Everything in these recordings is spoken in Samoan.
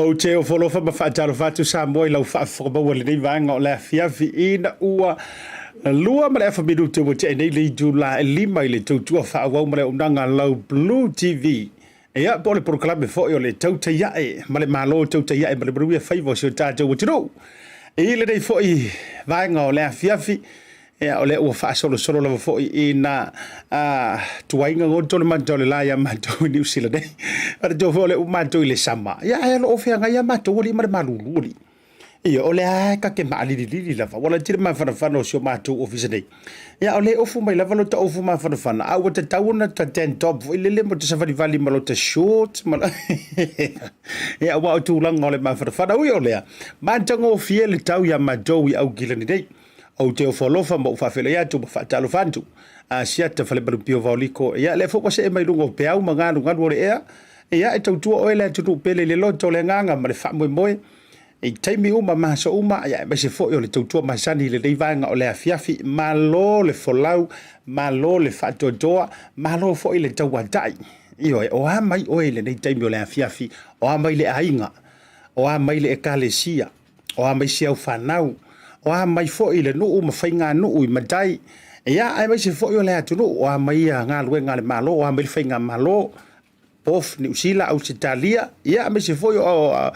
Ou te ofo alofa ma faatalofa atu Samoa i lau faafofoga maua i lenei vaega o le afiafi ina ua 2:30 minute ua tea nei le itula e 5 i le tautua faaauau ma le auaunaga a lau Blue TV. Ia, po o le polokalame foi o le Tautai Ae ma le Malo, Tautai Ae ma le Manuia Faiva o si o tatou atunuu. I lenei foi vaega o le afiafi, ia, o lea ua faasolosolo lava foi i nā tuaiga goto le mata o le la iā matou i Niu Sila nei. Manatua foi o lea ua matou i le sama, ia, ae o lo o feagai lava matou alii ma le malulu alii. Ia, o lea lava e ta te maalililili lava, ua laiti le mafanafana o si o matou ofisa nei. Ia, o lea e ofu mai lava lota ofu mafanafana, a ua tatau ona ta tank top foi lele ma ta savalivali ma lota shorts ma Ia, aua o tulaga o le mafanafana. Ui o lea, matagofie le tau iā matou i Aukilani nei. Ou te ofo alofa ma ou faafeiloai atu ma faatalofa atu a siata falemalupio vaoliko. Ia, lea foi ua see mai luga o peau ma galugalu o le ea. Ia, e tautua oe le atunuu pele i le loto o le agaga ma le faamoemoe i taimi uma ma aso uma, ia, aemaise foi o le tautua masani i lenei vaega o le afiafi. Malo le folau, malo le faatoatoa, malo foi le tauatai. Ioe, o a mai oe i lenei taimi o le afiafi, o a mai le aiga, o a mai le ekalesia, o a mai si au fanau, o a mai foi le nuu ma faiganuu i matai, ia, aemaise foi o le atunuu, o a mai galuega a le Malo, o a mai le faigamalo, both Niu Sila, Ausetalia, ia, aemaise foi o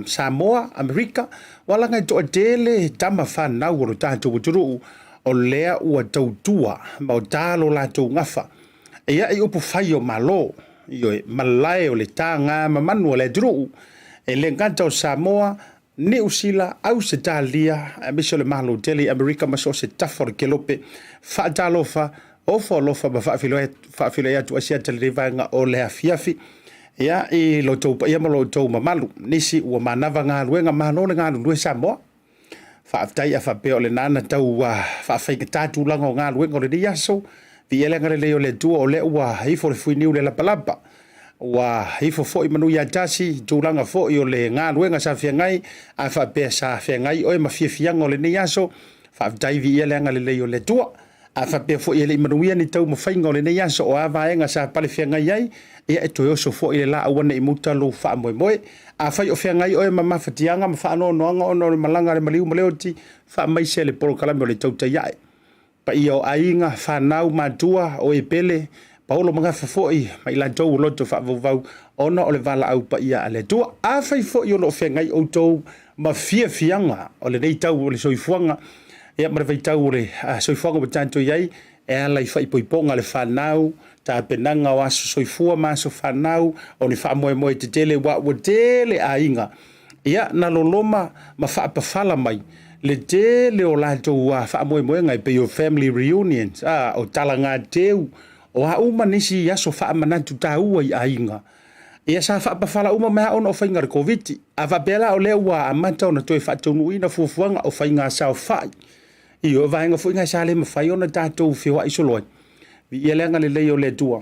Samoa, Amerika. Ua laga e toatele tama fanau o lo tatou atunuu o lea ua tautua ma o ta lo latou gafa, ia, i upu fai o Malo, ioe, malae o le taga mamanu a le atunuu, e le gata o Samoa, Niu Sila, Ausetalia, aemaise o le Malo tele i Amerika ma so o se tafa o le kelope. Faatalofa, ofo alofa ma faafeiloai atu Asiata i lenei vaega o le afiafi. Ia, i lo outou paia ma lo outou mamalu, nisi ua manava galuega, malo le galulue Samoa. Faafetai a faapea o lena na tau faafaigata tulaga o galuega o lenei aso. Viia le agalelei o le Atua o lea ua ifo le fuiniu le lapalapa. Ua ifo foi manu ia tasi, tulaga foi o le galuega sa feagai, a faapea sa feagai oe ma fiafiaga o lenei aso, faafetai viia le agalelei o le Atua. A faapea foi e le i manuia ni taumafaiga o lenei aso, o a vaega sa pale feagai ai, ia e toe oso foi le la aua ne i muta lou faamoemoe. Afai o feagai oe ma mafatiaga ma faanoanoaga ona o le malaga a le maliu ma le oti, faamaise le polokalame o le tautai ae. Paia o aiga, fanau, matua, o e pele, paolo ma gafa foi ma i latou o loto faavauvau ona o le valaau paia a le Atua. Afai foi o lo o feagai outou ma fiafiaga o lenei tau o le soifuaga, ia ma le vaitau o le soifuaga ua tatou i ai, e ala i faaipoipoga a le fanau, tapenaga o aso soifua ma aso fanau, o ni faamoemoe tetele aua ua tele aiga ia na loloma ma faapafala mai le tele o latou faamoemoega e pei o family reunions, o talagateu, o a uma nisi aso faamanatu taua i aiga. Ia sa faapafala uma mai lava ona o faiga o le Koviti. A faapea la o lea ua amata ona toe faataunuuina fuafuaga o faiga saofai, ioe, o vaega foi na sa le mafai ona tatou feoai solo ai, viia le agalelei o le Atua,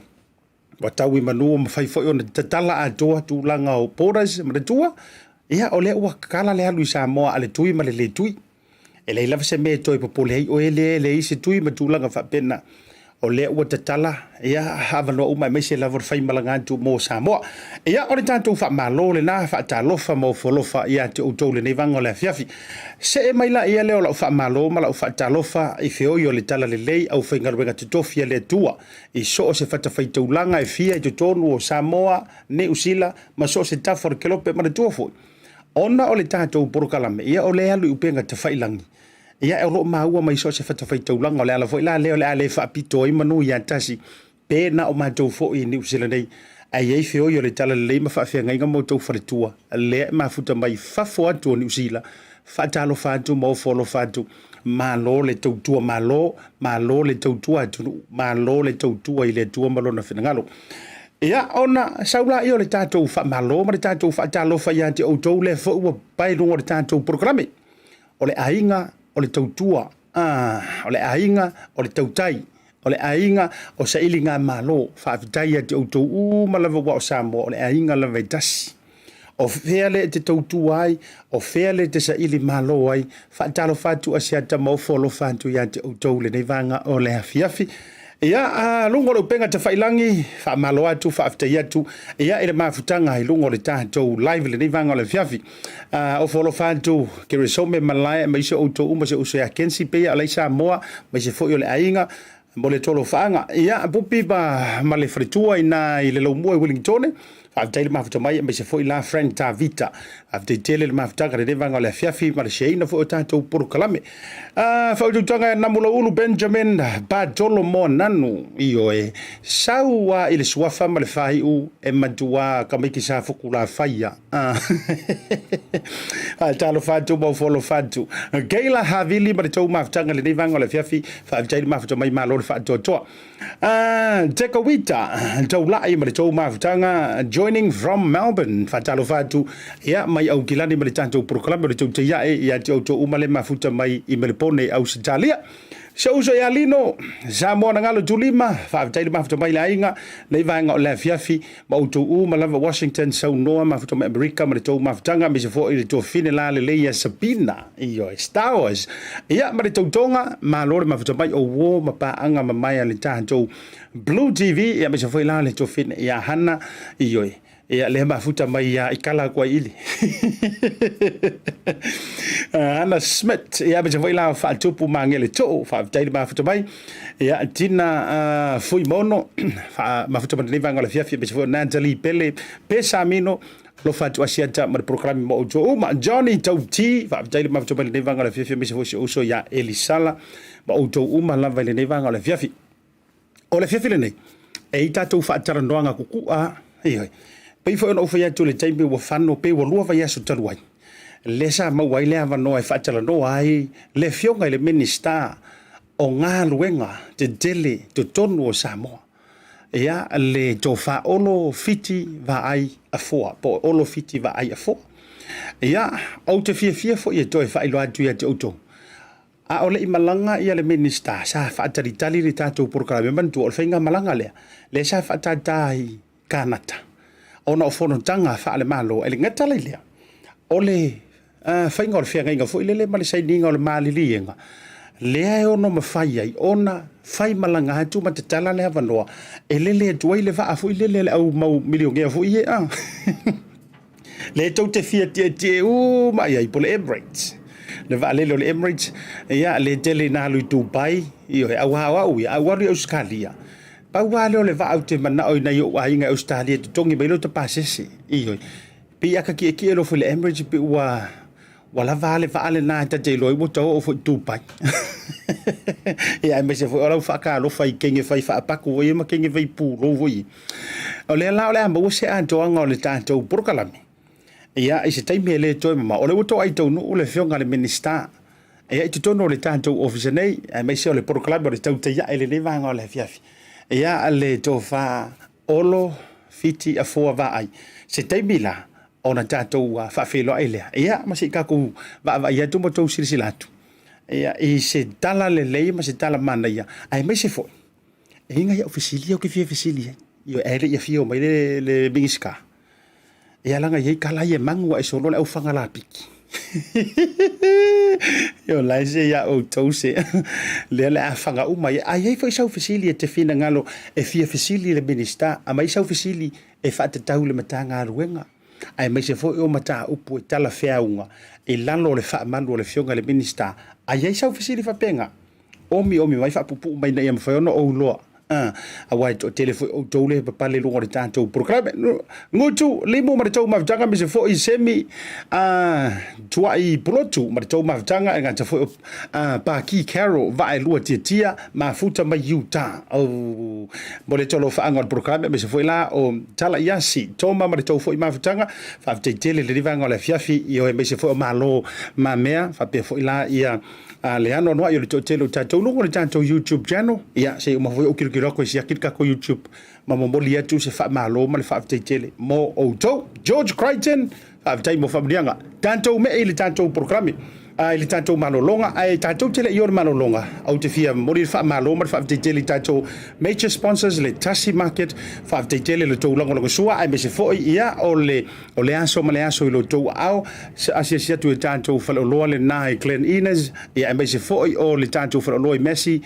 ua tau i manu ua mafai foi ona tatala atoa tulaga o borders, manatua, ia o lea ua tatala le alu i Samoa a le tui ma le le tui. E leai lava se mea e toe popole ai oe lea e leai se tui ma tulaga faapena. O lea ua tatala ia avanoa uma aemaise lava o le faimalaga atu mo Samoa. Ia o le tatou faamalo lena, faatalofa ma ofo alofa ia te outou lenei vaega o le afiafi. See mai laia lea o lau faamalo ma lau faatalofa i feoi o le talalelei aufaigaluega totofi a le Atua i so o se fatafaitaulaga e fia i totonu o Samoa, Niu Sila ma so o se tafa o le kelope. Manatua foi, Ona o le tatou polokalame, ia o lea e alu i upega tafailangi, ia o lo o maua mai so o se fatafaitaulaga. O le ala foi la lea o le a le faapito ai manu ia tasi, pe na o matou foi i Niu Sila nei, ae i ai feoi o le talalelei ma faafeagaiga ma outou faletua, lea e mafuta mai fafo atu o Niu Sila, faatalofa atu ma ofo alofa atu, malo le tautua malo, malo le tautua atunuu, malo le tautua i le Atua ma Lona finagalo. Ia, ona sau laia o le tatou faamalo ma le tatou faatalofa ia te outou lea foi ua pae i luga o le tatou polokalame. O le aiga o le tautua, o le aiga o le tautai, o le aiga o sailigamalo. Faafetai ia te outou uma lava ua o Samoa, o le aiga lava e tasi. O fea le e te tautua ai, o fea le e te saili malo ai. Faatalofa atu Asiata ma ofo alofa atu ia te outou lenei vaega o le afiafi. Ia, a luga o le upega tafailagi, faamalo atu, faafetai atu, ia, i le mafutaga i luga o le tatou live i lenei vaega o le afiafi. Ofo alofa atu Keresome Malae aemaise outou uma, si ou uso ia Kensi pei o la i Samoa, aemaise foi o le aiga mo le tolofaaga. Ia, Pupi ma le faletua i na i le Laumua i Wellingtone, faafetai le mafuta mai, aemaise foi la Frank Tavita. Faafetai tele le mafutaga i lenei vaega o le afiafi ma le shareina foi o tatou polokalame. Faautautaga e Namulauulu Benjamin Patolo Moananu, ioe, sau a i le suafa ma le faaiu e matua tamaiti sa Fukulafaia. Faatalofa atu ma ofo alofa atu. Keila Havili ma le tou mafutaga i lenei vaega o le afiafi, faafetai le mafuta mai, malo le faatoatoa. Tekawita Taulai ma le tou mafutaga, joining from Melbourne. Faatalofa atu ia mai Aukilani ma le tatou polokalame o le tou teiae ia te outou uma le mafuta mai i Melepone i Ausetalia. Si ou uso ia Lino, Samoa na galo tulima, faafetai le mafuta mai le aiga, nei vaega o le afiafi, ma outou uma lava Washington saunoa mafuta mai Amerika ma le tou mafutaga, aemaise foi le tuafafine la lelei ia Sabina, ioe, Stowers, ia ma le tautoga, malo le mafuta mai o uo ma paaga mamae a le tatou Blue TV, ia aemaise foi la le tuafafine ia Hana, ioe, ia lea mafuta mai ia i kala atu ai ili. Hana Smith, ia aemaise foi la faatupu magele too, faafetai le mafuta mai. Ia Tina Fuimono, mafuta mai lenei vaega o le afiafi, aemaise foi o Natalie Pele, Pesamino, alofa atu Asiata ma le polokalame mo outou uma. Johnny Tauti, faafetai le mafuta mai lenei vaega o le afiafi, aemaise foi si ou uso ia Elisala, ma outou uma lava i lenei vaega o le afiafi. O le afiafi lenei, e i tatou faatalanoaga kukua, ioe, pei foi ona ou fai atu i le taimi ua fano, pei ua 2 vaiaso talu ai, lea sa maua ai le avanoa e faatalanoa ai le afioga i le Minisita o Galuega Tetele totonu o Samoa, ia, le Tofa Olo Fiti Vaai Afoa, po o Olo Fiti Vaai Afoa. Ia, ou te fiafia foi e toe faailoa atu ia te outou, a o le i malaga ia le Minisita, sa faatalitali le tatou polokalame. Manatua, o le faigamalaga lea, lea sa faatātā i Kanata, ona o fonotaga faale-Malo. E le gata la i lea, o le faiga o le feagaiga foi lele ma le sainiga o le maliliega, lea e ono mafai ai ona fai malaga atu ma tatala le avanoa e lele atu ai le vaa foi lele a le au mau milionea foi ia. Lea tou te fia tietie uma i ai po o le Emirates, le vaalele o le Emirates, ia le tele ina alu i Dubai, ioe, aua o au ia, a ou alu i Ausetalia, pau lava lea o le vaa ou te manao i nai ou aiga i Ausetalia e totogi mai lota pasese, ioe. Pei a ta tietie loa foi i le Emirates pei ua ua lava a le vaa lena ta te iloa ai ua ta oo foi i Dubai. Ia aemaise foi o lau faatalofa i kenge fai faapatu foi ia ma kenge fai pulou foi ia. O lea la o le a maua se atoaga o le tatou polokalame ia i se taimi e le toe mamao. O lea ua toai taunuu le afioga i le Minisita ia i totonu o le tatou ofisa nei, aemaise o le polokalame o le tautai ae i lenei vaega o le afiafi. Ia le tofa Olo Fiti Afoa Vaai. Se taimi la ona tatou faafeiloai lea, ia ma se i tatou vaavaai atu ma tou silasila atu ia i se tala lelei ma se tala manaia, aemaise foi e i ai nai au fesili ia ou te fia fesili ai, ioe, ae le i afio mai le Minisita. Ia leaga e i ai tala ia e manu ae solo le aufaga lapiki. Ioe, la e se ia outou se lea le a faga uma ai. A i ai foi sau fesili e te finagalo e fia fesili i le Minisita, aumai sau fesili e faatatau i le Matagaluega, aemaise foi o mataupu e talafeauga i lalo o le faamalu o le Afioga i le Minisita. A i ai sau fesili faapena, omiomi mai faapuupuu mai ina ia mafai ona ou iloa, aua e toatele foi outou lea e papale i luga o le tatou polokalame. Gutu limu ma le tou mafutaga, aemaise foi Semi Tuai Pulotu ma le tou mafutaga, e gata foi o Paki Carroll vaa e lua tiatia mafuta mai Utah. Oh, mo le tolofaaga o le polokalame, aemaise foi la o Tala Iasi Toma ma le tou foi mafutaga. Faafetai tele i lenei vaega o le afiafi, ioe, aemaise foi o Malo Mamea, faapea foi la ia le anoanoai o le toatele o tatou luga o le tatou YouTube channel. Ia, se i uma foi ou kilokilo atu e siaki le tatou YouTube ma momoli atu se faamalo ma le faafetai tele mo outou. George Crichton, faafetai mo faamanuiaga. Tatou mee i le tatou polokalame. I le tatou malologa, ae tatou te le i o le malologa, ou te fia momoli le faamalo ma le faafetai tele i tatou major sponsors, le Tasi Market, faafetai tele i le tou lagolagosua, aemaise foi ia o le, o le aso ma le aso i lo tou aao, asiasi atu i le tatou faleoloa lena i Glen Innes, ia aemaise foi o le tatou faleoloa i Massey,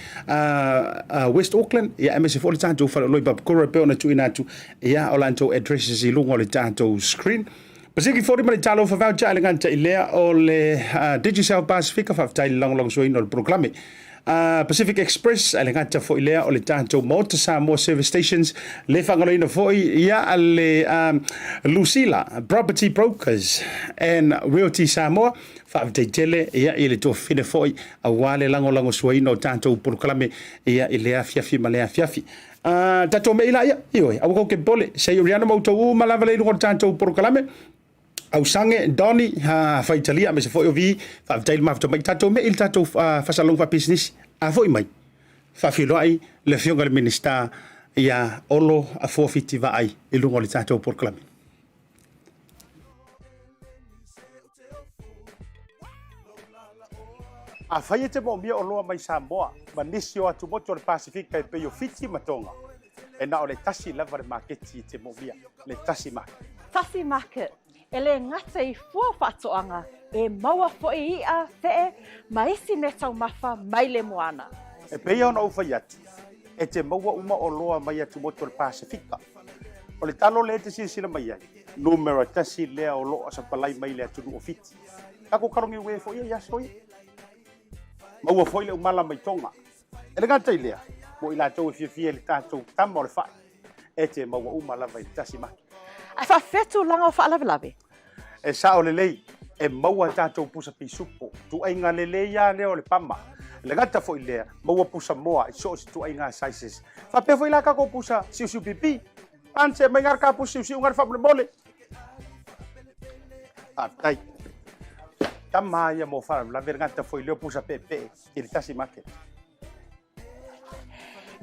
West Auckland, ia aemaise foi o le tatou faleoloa i Papakura e pei ona tuuina atu ia o latou addresses i luga o le tatou screen. Pasiki 40 ma le talofa voucher a le gata i lea o le Digicel Pasifika, faafetai i le lagolagosuaina o le polokalame. Pacific Express, a le gata foi lea o le tatou Maota Samoa Service Stations, le faagaloina foi ia le Lucila Property Brokers and Realty Samoa, faafetai tele ia i le tuafafine foi aua le lagolagosuaina o tatou polokalame ia i lea afiafi ma lea afiafi. Tatou mei laia, ioe, aua kou te popole, se i Oriana ma outou uma lava lea i luga o le tatou polokalame, Ausange, Donny, Faitalia, aemaise foi o Vi, faafetai le mafuta mai, tatou mei i le tatou faasalalauga faapisinisi, a foi mai, faafeiloai le Afioga i le Minisita ia Olo Afoa Fiti Vaai i luga o le tatou polokalame. Afai e te moomia oloa mai Samoa ma nisi o atumotu o le Pasefika e pei o Fiti ma Tonga, e na o le tasi lava le maketi e te moomia, le Tasi Market. Tasi Market, e le gata i fua faatoaga, e maua foi i'a, fe'e, ma isi meataumafa mai le moana. E pei ona ou fai atu, e te maua uma oloa mai atumotu o le Pasefika. O le talo lea e te silasila mai ai, numera tasi lea o lo o sapalai mai le atunuu o Fiti. Tatou kalogiue foi ia i aso ia. Maua foi le umala mai Tonga. E le gata i lea, mo i latou e fiafia i le tatou tama o le fai, e te maua uma lava i le tasi maki. Ae faafefea tulaga o faalavelave? E sao lelei, e maua tatou pusa pisupo, tuaiga lelei lava lea o le pama. E le gata foi i lea, maua pusa moa i so o se tuaiga sizes. Faapea foi la tatou pusa siusiu pipi. Ante mai ngā ka pusa siusiu ngā faamolemole. Faafetai. Tama ia mo faalavelave le gata foi lea o pusa peepee i le tasi market.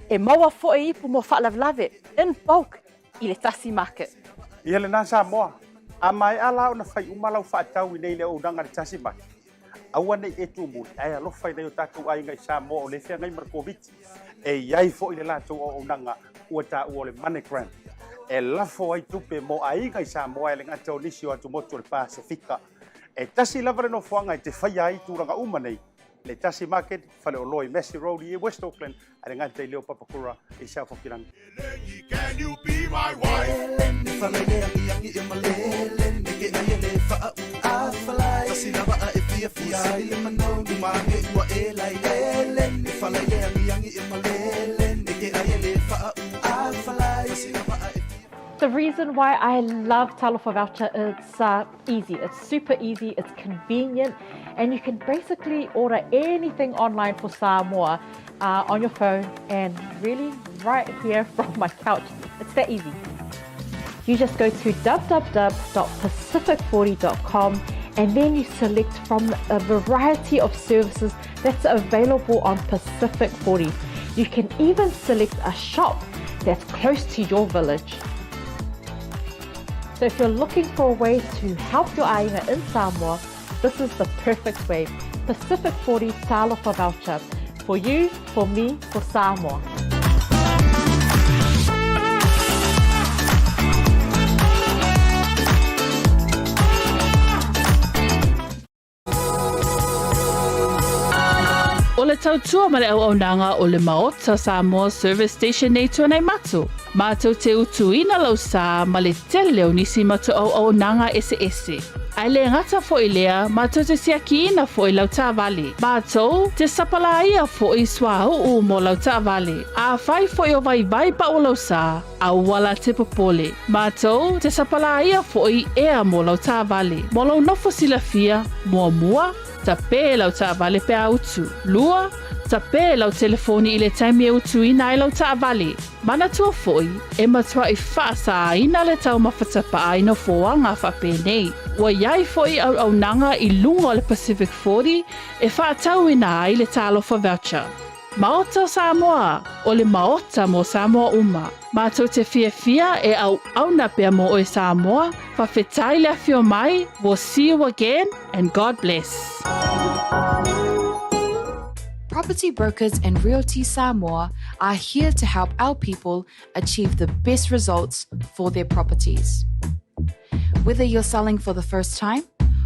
E maua foi ipu mo faalavelave in bulk i le tasi market. Ia lena Samoa, a maea la ona fai uma lau faatau i nei le auaunaga i le tasi market, aua ne i e tumuli ae alofa i nai o tatou aiga i Samoa o lea e feagai ma le Koviti. E i ai foi le latou auaunaga ua taua o le MoneyGram e lafo ai tupe mo aiga i Samoa e le gata o nisi o atumotu o le Pasefika. E tasi lava le nofoaga e te faia ai tulaga uma nei, le Tasi Market, faleoloa i Massey Road i West Auckland, a le gata i lea o Papakura i South Hokilangi. The reason why I love Talofa Voucher is uh, easy. It's super easy, it's convenient, and you can basically order anything online for Samoa uh, on your phone and really right here from my couch. It's that easy. You just go to www.pacific40.com and then you select from a variety of services that's available on Pacific 40. You can even select a shop that's close to your village. So if you're looking for a way to help your aiga in Samoa, this is the perfect way. Pacific 40 Talofa Voucher. For you, for me, for Samoa. O le tautua ma le auaunaga o le Maota Samoa Service Station nei Tuanaimato, mātou te utuina lau sā ma le tele o nisi matou auaunaga eseese. Ae le gata foi lea, mātou te siakiina foi lau taavale. Mātou te sapalāia foi suauu mo lau taavale. Afai foi o vaivai pau lau sā, Aua la te popole. Mātou te sapalāia foʻi ea mo lau taavale. Mo lou nofo silafia, muamua, tapē lau taavale pe a utu. Lua, tapē lau telefoni i le taimi e utuina ai lau taavale. Manatua foʻi, e matuaʻi faasāina le taumafa tapaa i nofoaga faapenei. Ua iai foʻi auaunaga i luga o le Pacific 40 e faatauina ai le Talofa Voucher. Maota o Samoa, o le Maota mo Samoa uma. Matou te fiafia e auauna pea mo oe Samoa, fafetai le afio mai, we'll see you again and God bless. Property Brokers and Realty Samoa are here to help our people achieve the best results for their properties. Whether you're selling for the first time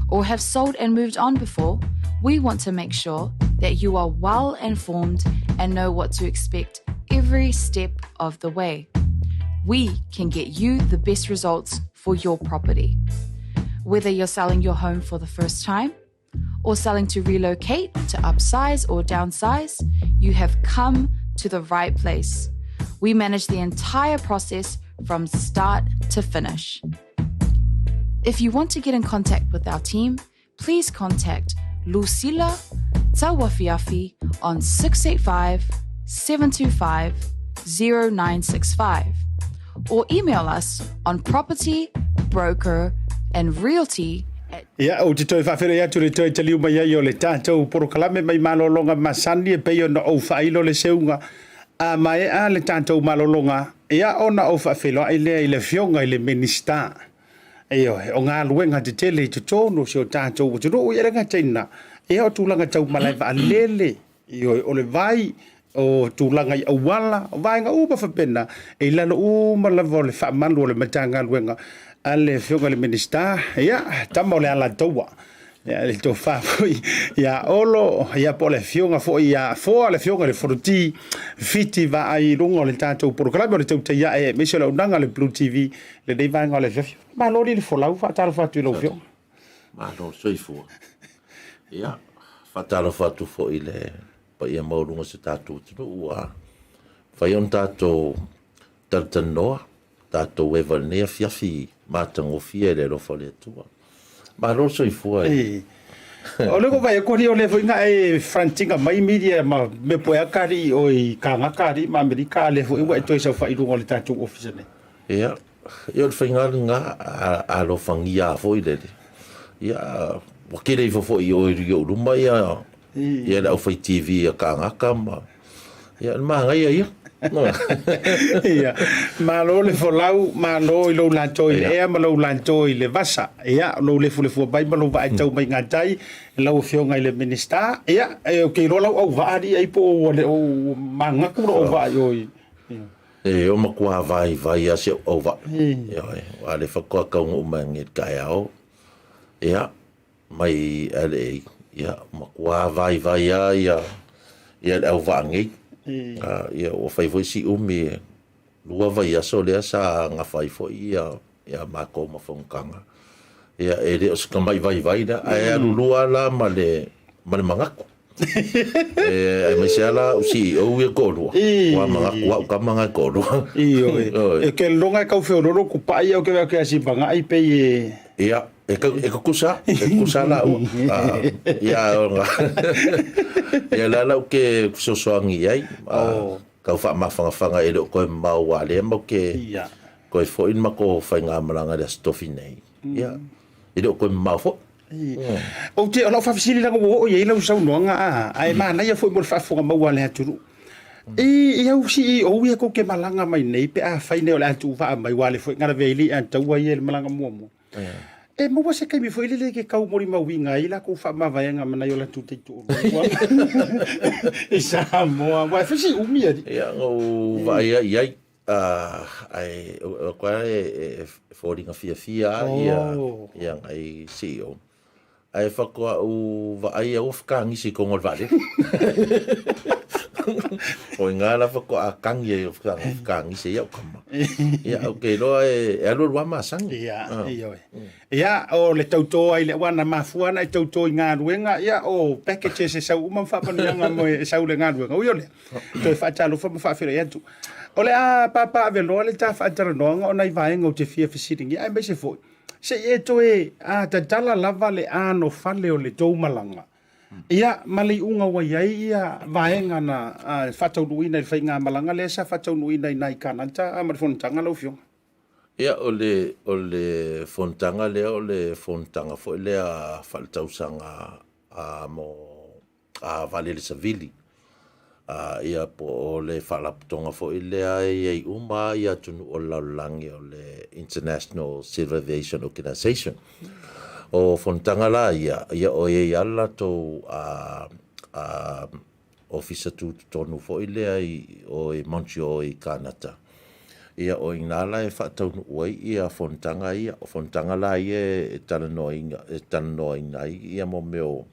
or have sold and moved on before, we want to make sure that you are well informed and know what to expect every step of the way. We can get you the best results for your property. Whether you're selling your home for the first time or selling to relocate, to upsize or downsize, you have come to the right place. We manage the entire process from start to finish. If you want to get in contact with our team, please contact Lucilla Tawafiafi on 685 725 0965 or email us on property broker and realty Ia, ou te toe faafeiloai atu i le toe taliu mai ai o le tatou polokalame mai malologa masani e pei ona ou faailo le seuga a maea le tatou malologa, ia ona ou faafeiloai lea i le Afioga i le Minisita. Ioe, o galuega tetele i totonu o si o tatou atunuu, ia e le gata i lena, ia o tulaga tau malae vaalele, Ioe, o le vai, o tulaga i auala, o vaega uma faapena, e i lalo uma lava o le faamalu o le Matagaluega a le Afioga i le Minisita, ia, tama o le Alataua, ia, le tofa foi ia Olo, ia, po o le Afioga foi ia Afoa, le Afioga i le Fonoti, Fiti Vaai i luga o le tatou polokalame o le Tautai Ae, aemaise o le auaunaga a le Blue TV, lenei vaega o le afiafi. Malo le folau, faatalofa atu i lau Afioga. Malo le soifua. Ia, faatalofa atu foi i le paia maualuga o si o tatou atunuu ua mafai ona tatou talatalanoa, tatou eva i lenei afiafi matagofie i le alofa o le Atua. Malo le soifua i O le ko vai ko o le foi na e frontinga mai media ma me poea kari o i kangaka ari ma Amerika le foi ua e toe saofai i luga o le tatou ofisa nei. Ia, Ia o le faiga lena, a alofagia foi lele, ia, ua tele ifo foi i o i ou luma ia, ia le aufai TV a kānaka ma, ia, o le manaia ia. Ia, malo le folau, malo i lou lato i le ea ma lou lato i le vasa. Ia, lou lefulefua mai ma lou vaai tau mai gatai, lau Afioga i le Minisita. Ia, ou te iloa lau auvaa alii ai po o ua le o manatu lou auvaa i o i. E o matua vaivai a si ou auvaa. Ioe, aua o lea faatoa taunuu mai nei i le taeao, ia, mai LA, ia, matua vaivai lava ia, ia le auvaa nei. Ia, ua fai foi si umi e lua vaiaso lea sa gafa ai foi ia, ia matou ma fonotaga. Ia, e le o se tamai vaivai lea, ae alu lua la ma le, ma le manatu. E aemaise lava la au CEO ia e toalua, ua manatu au tama na e toalua. Ioe. E ke longa e kau feololo ku paʻi au ke wea ke asi bangai pe e. Ia, e kau e kukusa, e kukusa la ua. Ia ona. Ia la lau ke fesoasoani i ai. Oh. Kau whaamawhangawhanga e le o koe mamao wā lea mau ke Ia. koe foi ni mako whaingamalaga le Aso Tofi nei. Ia, e le o koe mamao foi. Ou te, o lau faafesili leaga ua oo i ai lau saunoaga a, ae manaia foi mo le faafofoga maua a le atunuu. I, i au CEO ia kou ke malaga mai nei pe afai nei o le a tuuvaa mai, ua le foi galavea ai le i'a taua ia i le malaga muamua. E maua se taimi foi lele e ke kau molimauina ai lakou faamavaega ma nai o latou taitoalua i Samoa, aua e fai si umi alii. Ia, na ou vaai ai i ai, ae o koe e foliga fiafia lava ia ia nai CEO. Ae faatoa ou vaai au ua fekagisi i totonu o le vaalele. O i ina la faatoa kagi ai o fekagisi ai au tama. Ia ou te iloa e alualu lava masani. Ia, ioe. Ia, o le tauto ai le aua na mafua ona e tauto i galuega, ia o packages e sau uma ma faamanuiaga mo e sau le galuega. Ui o lea, toe faatalofa ma faafeiloai atu. O le a papaaveloa le ta faatalanoaga o nai vaega ou te fia fesiligia, aemaise foi, se i e toe tatala lava le anofale o le tou malaga, ia, ma le iuga ua i ai ia vaega na faataunuuina i le faigamalaga lea sa faataunuuina i nai Kanata ma le fonotaga lau Afioga. Ia, o le, o le fonotaga lea o le fonotaga foi lea faaletausaga mo vaalele savili, ia po o le faalapotopotoga foi lea e i ai uma lava atunuu o le lalolagi o le International Civil Aviation Organization. O fonotaga la ia, ia o i ai lava le latou Ofisa Tutotonu foi lea i o i Montreal i Kanata. Ia o i ina la e faataunuu ai ia fonotaga ia. O fonotaga la ia e talanoaina, e talanoaina ai ia mo mea o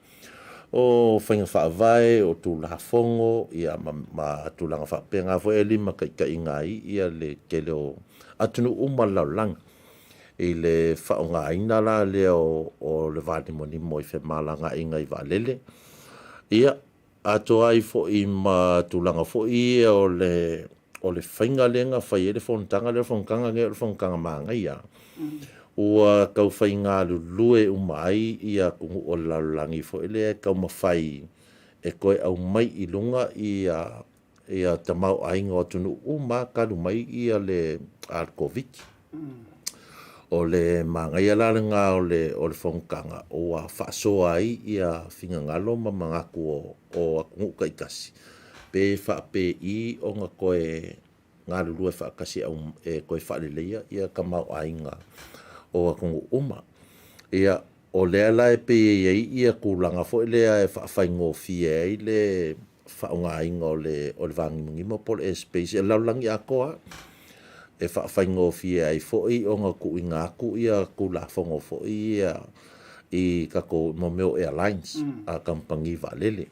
o faiga faavae, o Tulafono, ia ma, ma tulaga faapena foi e limataitaiina ai ia le tele o atunuu uma o le lalolagi i le faaaogaina la lea o, o le vanimonimo i femalagaaiga i vaalele. Ia, atoa ai foi ma tulaga foi ia o le, o le faiga lea na fai ai le fonotaga lea, o le fonotaga lenei o le fonotaga manaia. Ua tau fai galulue uma ai ia atunuu o le lalolagi foi lea e taumafai e toe aumai i luga ia ia tamaoaiga o atunuu uma talu mai ia le Koviti. O le manaia la lena o le o le fonotaga ua faasoa ai ia finagalo ma manatu o o atunuu taitasi pe faapei ona toe galulue faatasi e toe faaleleia ia tamaoaiga o atunuu uma. Ia, o lea la e pei e i ai ia tulaga foi lea e faafaigofie ai le faaaogaina o le o le vanimonimo po o le airspace i le lalolagi atoa lava, e faafaigofie ai foi ona tuuina atu ia Tulafono foi ia i tatou mo mea o airlines a kamupani vaalele.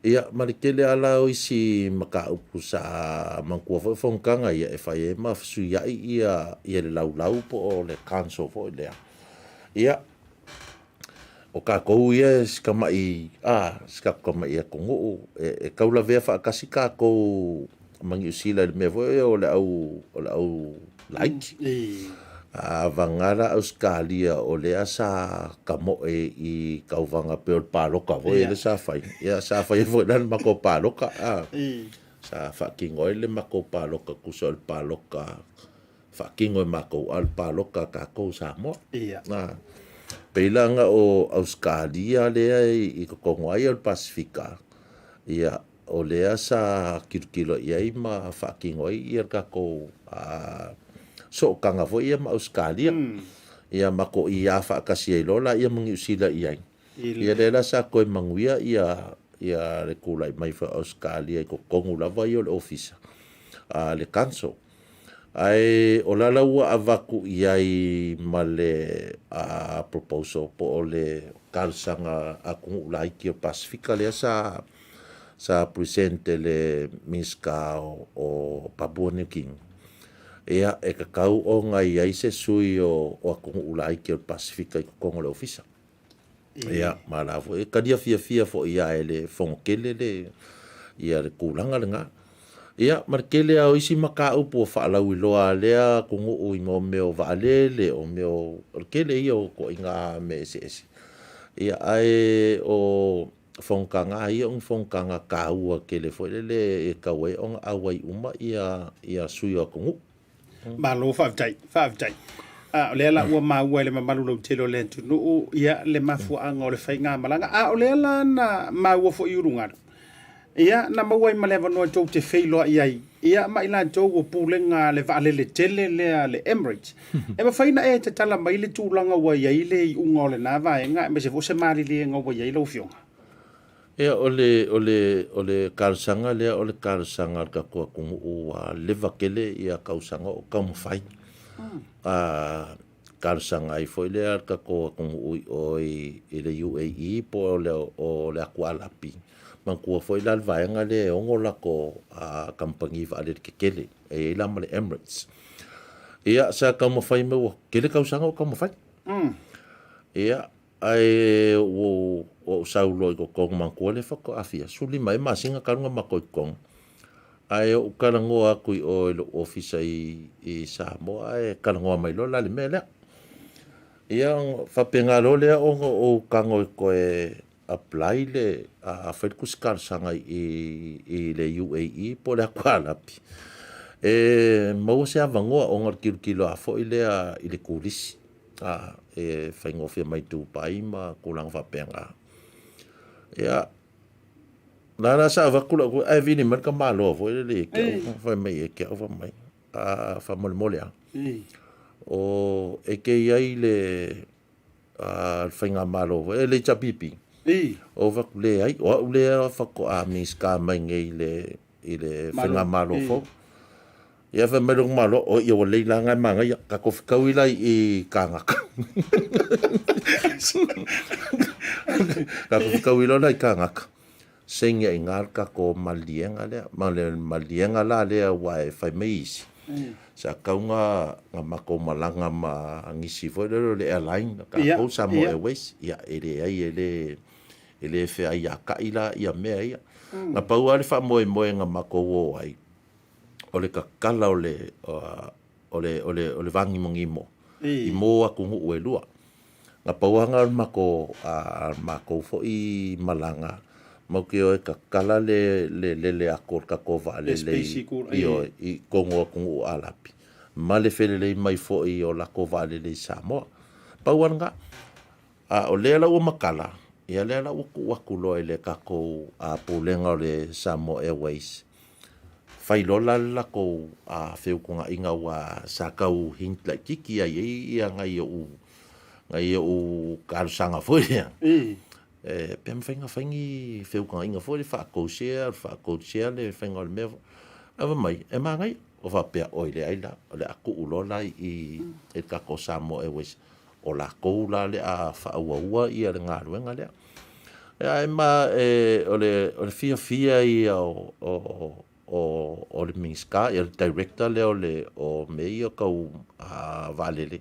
Ia, ma le tele lava la o isi mataupu sa manatua foi o fonotaga ia e fai ai ma fesuiai ia ia le laulau po o le council foi lea. Ia, o tatou ia si tamai, a, si tatou tamai atunuu e tau lavea faatasi tatou ma Niu Sila i le mea foi lea o le au o le au laiti. A vagana la Ausetalia o lea sa tamoe i tauvaga pei o le palota foi lea sa fai, ia sa fai ai foi la le matou palota, a, sa faatino ai le matou palota tusa o le palota faatino e matou a o le palota a tatou i Samoa. A, pei la na o Ausetalia lea i totonu lava ia o le Pasefika, ia o lea sa tilotilo i ai ma faatino ai ia le tatou sootaga foi ia ma Ausetalia. Ia ma toia faatasi ai loa laia ma Niu Sila i ai. Ia lea la sa toe manuia ia ia le tulai mai foi o Ausetalia i totonu lava ia o le ofisa a le council. Ae o la la ua avatu i ai ma le proposal po o le talosaga a atunuu laiti o le Pasefika lea sa sa present e le Minisita o Papua New Guinea, ia e tatau ona i ai se sui o atunuu laiti o le Pasefika i totonu o le Ofisa. Ia, ma la foi e talia fiafia foi lava e le Fono Tele le ia le tulaga lena. Ia, ma le tele lava o isi mataupu ua faalauiloa a lea atunuu i mea o vaalele, o mea o le tele ia o ituaiga mea eseese. Ia, ae o fonotaga lava ia o ni fonotaga taua tele foi lele e tatau ai ona auai uma ia ia sui o atunuu. Malo faafetai, faafetai. A o lea la ua maua e le mamalu lautele o le atunuu ia le mafuaaga o le faigamalaga, a o lea la na maua foi i ulugalu, ia na maua ai ma le avanoa tou te feiloai ai ia ma i latou o pulega a le vaalele tele lea a le Emirates. E mafai ona e tatala mai le tulaga ua i ai le iuga o lena vaega aemaise foi o se maliliega ua i ai lau Afioga? Ia, o le, o le, o le talosaga lea o le talosaga a le tatou atunuu ua leva tele ia tausaga o taumafai. A talosaga ai foi lea le tatou atunuu i o i, i le UAE po o le, o le atu Alapi. Manatua foi la le vaega lea e ono latou kamupani vaalele tetele, e i ai la ma le Emirates. Ia, sa taumafai mai ua tele tausaga o taumafai. Ia, Ae ua ou sau loa i totonu manatua lea faatoa fia 15 ea masina talu ona matou i totonu. Ae ou talanoa atu i o i lou ofisa i, i Samoa ae talanoa mai loa la le mea lea. Ia faapena loa lea ona ou tago e toe apply le a fai le tusi talosaga i, i le UAE po o le atu Arapi e maua se avanoa ona o le tilotilo lava foi lea i le turisi. A, e faigofie mai Dubai ma tulaga faapena. Ia, la la sa avatu lau ae vili mai le tamaloa foi lele ia te au, fai mai ia te au, fai mai, a, faamolemole lava, o, e te i ai le, a, le faigamalo foi, le HRPP. Ou fai atu, Leai, o au lea faatoa Minisita mai nei i le, i le Faigamalo fou. Ia fai mai lona Malo, Oi, ia ua lelei la na e manaia, tatou fetaui la i Kānaka. Tatou fetaui loa la i Kānaka. Saini ai i ina le tatou maliliega lea. Ma le maliliega la lea aua e fai mai isi, sa tatau ona matou malaga ma nisi foi lele o le airline a tatou, Samoa Airways, ia e leai e le e le feaiakai la ia mea ia. Na pau lava le faamoemoe na matou o ai, o le tatala o le o le o le o le vāgimogimo i mō atunuu e lua. Na pau lava lena o le matou matou foi malaga, matou te o e tatala le lele atu o le tatou vaalele ioe, i totonu o atunuu Arapi, ma le felelei mai foi o latou vaalele i Samoa. Pau lava lena. A o lea la ua matala, ia lea la ua tuu atu loa i le tatou Pulega o le Samoa Airways, fai loa la le latou feutunaina aua sa tau hint laitiiti ai i ai nai ou nai ou talosaga foi lea. E pe mafai ona fai ni feutanaiga foi lea faa-codeshare, faa-codeshare le faiga o le mea. Ae fai mai, e manaia. Ua faapea, oi leai la, o le a tuu loa la i le tatou Samoa Airways o latou la le a faaauaua ia le galuega lea. Ae ma e, o le, o le fiafia ia o, o, o, o le Minisita, ia le Director lea o le, o mea ia tau a, vaalele,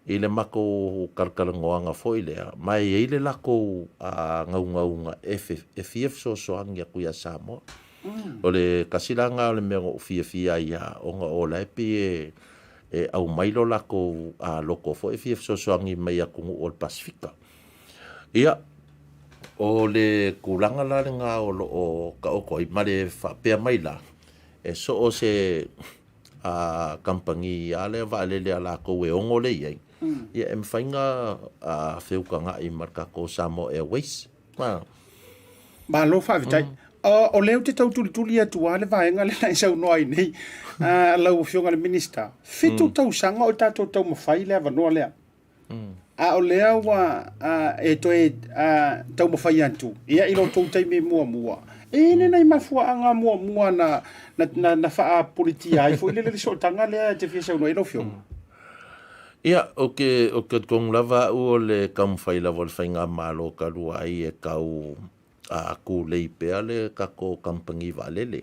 i le matou talatalanoaga foi lea, ma e i ai le latou a, naunauga e, e fia fesoasoani atu ia Samoa. O le tasi la lena o le mea na ou fiafia ai lava, ona o la e pei e, e aumai lo latou loto foi e fia fesoasoani mai i atunuu o le Pasefika. Ia, o le tulaga la lena o lo o taoto ai, ma le faapea mai la, e so o se a kamupani lava lea vaalele a latou e ono lea i ai, ia e mafai ona feutaga'i ma le tatou Samoa Airways. Malo faafetai. O lea ou te tau tulituli atu lava le vaega lea na e saunoa ai nei, lau Afioga i le Minisita. 7 tausaga o tatou taumafai le avanoa lea. A o lea ua e toe taumafai atu, ia i lo outou taimi muamua, e i ai nai mafuaaga muamua na, na, na faapolitia ai foi le sootaga lea e te fia saunoa ai lau Afioga? Ia, ou te, ou te talitonu lava au o le taumafai lava o le faigamalo talu ai e tau a kūlei pea le tatou kamupani vaalele.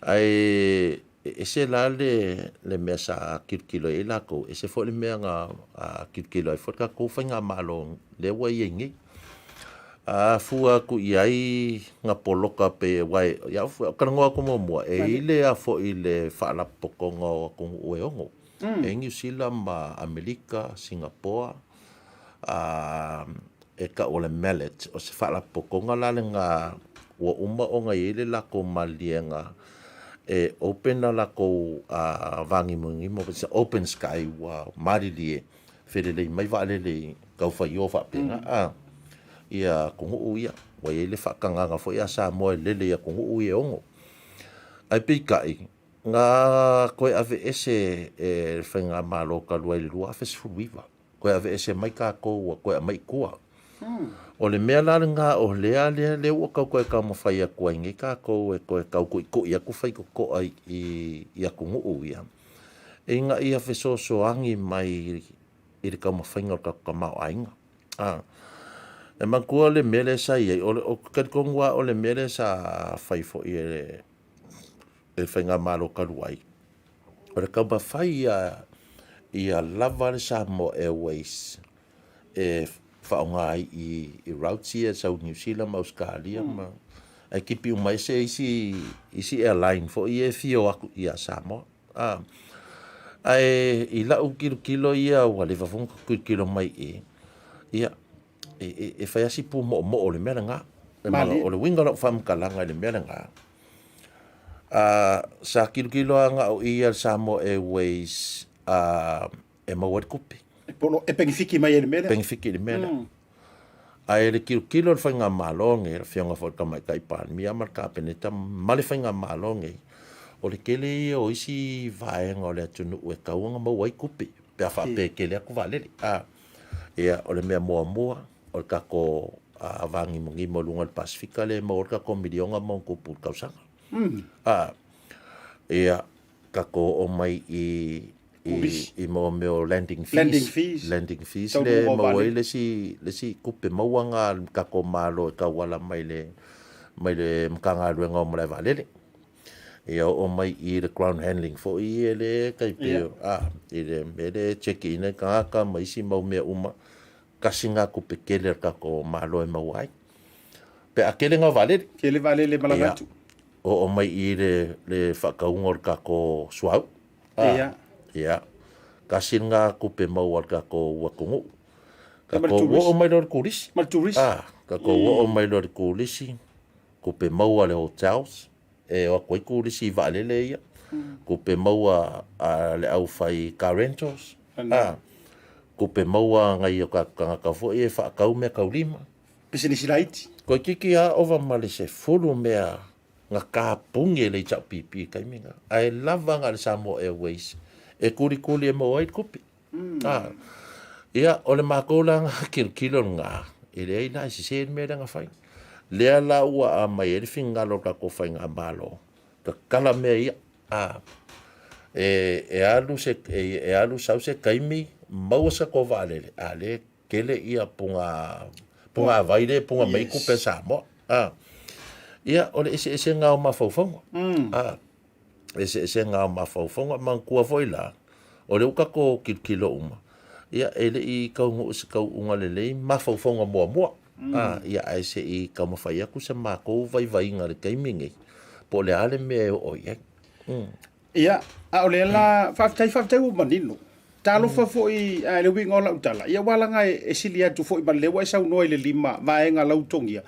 Ae e ese la le, le mea sa tilotilo i ai latou, ese foi le mea na tilotilo ai foi le tatou faigamalo lea ua i ai nei. A fua atu i ai na poloka pei aua ia au talanoa atu muamua, e i ai le a foi le faalapotopotoga o atunuu e ono. E Niu Sila ma Amerika, Singapoa, a e tau o le mallet, o se faalapotopotoga la lena ua uma ona i ai le latou maliliega e open a latou vāgimogimo, it's a open sky ua malilie, felelei mai vaalele i taufaio faapena a ia atunuu ia. Ua i ai le faatagaga foi a Samoa e lele i atunuu ia e ono. Ae peitai, Na toe aveese e le Faigamalo talu ai i le 2019, toe aveese mai tatou ua toe aumai i tua. O le mea la lena o lea lea lea ua tau toe taumafai atu ai nei tatou e toe tau tuitui atu faitotoa i atunuu ia, ina ia fesoasoani mai i le taumafaiga o le tatou tamaoaiga. E manatua le mea lea sa i ai, ou te talitonu lava o le mea lea sa fai foi e le faigamalo talu ai, o le taumafai ia ia lava le Samoa Airways e faaaoga ai i routes ia e sau i Niu Sila ma Ausetalia ma ae tipi uma ese isi isi airline foi ia e fia o atu ia Samoa. Ae i lau tilotilo ia ua leva foi ona tilotilo mai i i, ia e fai lava si pumoomoo o le mea lena. O le uiga o lau faamatalaga i le mea lena, sa tilotilo lava na o i ia le Samoa Airways e maua ai le tupe. E penefiti mai ai i le mea lea. Penefiti i le mea lea. Ae le tilotilo a le faigamalo lenei, le Afioga foi i le Tamaitai Palemia ma le Kapeneta ma le faigamalo lenei, o le tele ia o isi vaega o le atunuu e tatau ona maua ai tupe pe a faapea e tele atu vaalele. Ia, o le mea muamua, o le tatou vagimogimo i luga o le Pasefika lea e maua ai le tatou miliona ma ona tupu i le tausaga. A, ia, tatou oo mai i i mo mea o landing fees. Landing fees. Landing fees le e maua ai le isi, le isi tupe maua na a le tatou Malo e tauala mai le mai le Matagaluega o Malae Vaalele. Ia oo mai i le ground handling foi e le tai pei o, a, i le mea lea e check ina ai tagata ma isi mau mea uma, tasi na tupe tele a le tatou Malo e maua ai. Pe a tele na vaalele. Tele vaalele e malaga atu. Oo mai i le, le faatauga o le tatou suauu. Ia. Ia. Tasi lena tupe maua a le tatou atunuu. Tatou oo mai loa i le turisi. Ma le turisi. Ah, tatou oo mai loa i le turisi, tupe maua a le hotels, e o atu ai turisi i vaalele ia. Tupe maua a le aufai car rentals. Ah, tupe maua a nai o tatou tagata foi e faatau meataulima. Pisinisi laiti. Toeitiiti lava ova ma le 10 mea na tapuni e le HRPP i le taimi lena, ae lava na o le Samoa Airways e kulikuli e maua ai le tupe. A, ia, o le matou la na tilotilo lena, e leai la e sese le mea lea na fai. Lea la ua aumai ai le finagalo o le tatou faigamalo, tatala mea ia, a, e, e alu se, e, e alu sau se taimi, maua se tatou vaalele, a o lea e tele ia punga punga vai le punga mai tupe a Samoa. A. Ia, o le eseesega o mafaufauga. A. Eseesega o mafaufauga. Manatua foi la, o lea ua tatou tilotilo uma, ia, e le i taunuu i se tauuga lelei mafaufauga muamua. A. Ia, ae se i taumafai atu se matou vaivaiga i le taimi lenei, po o le a le mea e oo i ai. Ia, a o lea la, faafetai, faafetai ua manino. Talofa foi i le uiga o lau tala, ia aua leaga e sili atu foi ma lea ua e saunoa i le lima vaega lautogia,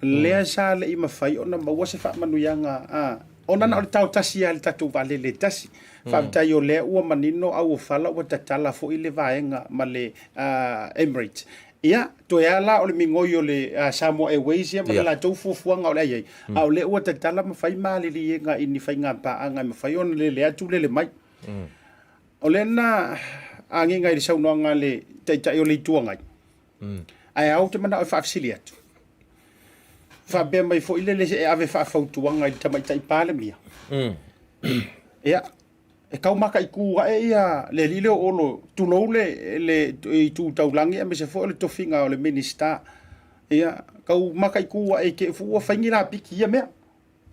lea sa le i mafai ona maua se faamanuiaga, a, ona na o le tao tasi lava i le tatou vaalele e tasi. Faafetai o lea ua manino auofala ua tatala foi le vaega ma le Emirates. Ia, toe a la o le migoi o le Samoa Airways ia ma le latou fuafuaga o le a i ai, a o lea ua tatala ma fai maliliega i ni faigapaaga e mafai ona lele atu lele mai. O lea na agiga i le saunoaga a le Taitai o le Itu Agai, ae a ou te manao e faafesili atu, faapea mai foi lele e ave faafautuaga i le Tamaitai Palemia, ia, e tau mataitu ae ia le alii lea o Olo, tulou le, le itu taulagi aemaise foi o le tofiga o le Minisita. Ia, tau mataitu ae te i foi ua fai ni lapiki i ia mea.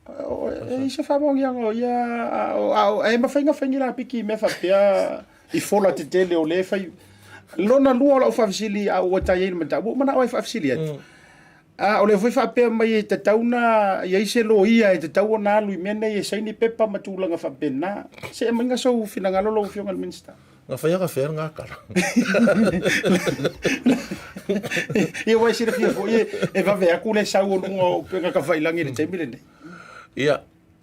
E i ai se faamaoniaga o ia, a e mafai ona fai ni lapiki i mea faapea i fola tetele o lea e fai. Lona lua o lau faafesili a ua tai ai le mataupu, ua ou manao lava e faafesili atu. A o lea foi faapea mai e tatau ona i ai se loia e tatau ona alu i mea nei e saini pepa ma tulaga faapena. Se aumaiga sou finagalo lau Afioga i le Minisita. Na fai aka fea lena tala. Ia aua e silafia foi e vave atu le sau o luga o upega tafailagi i le taimi lenei. Ia,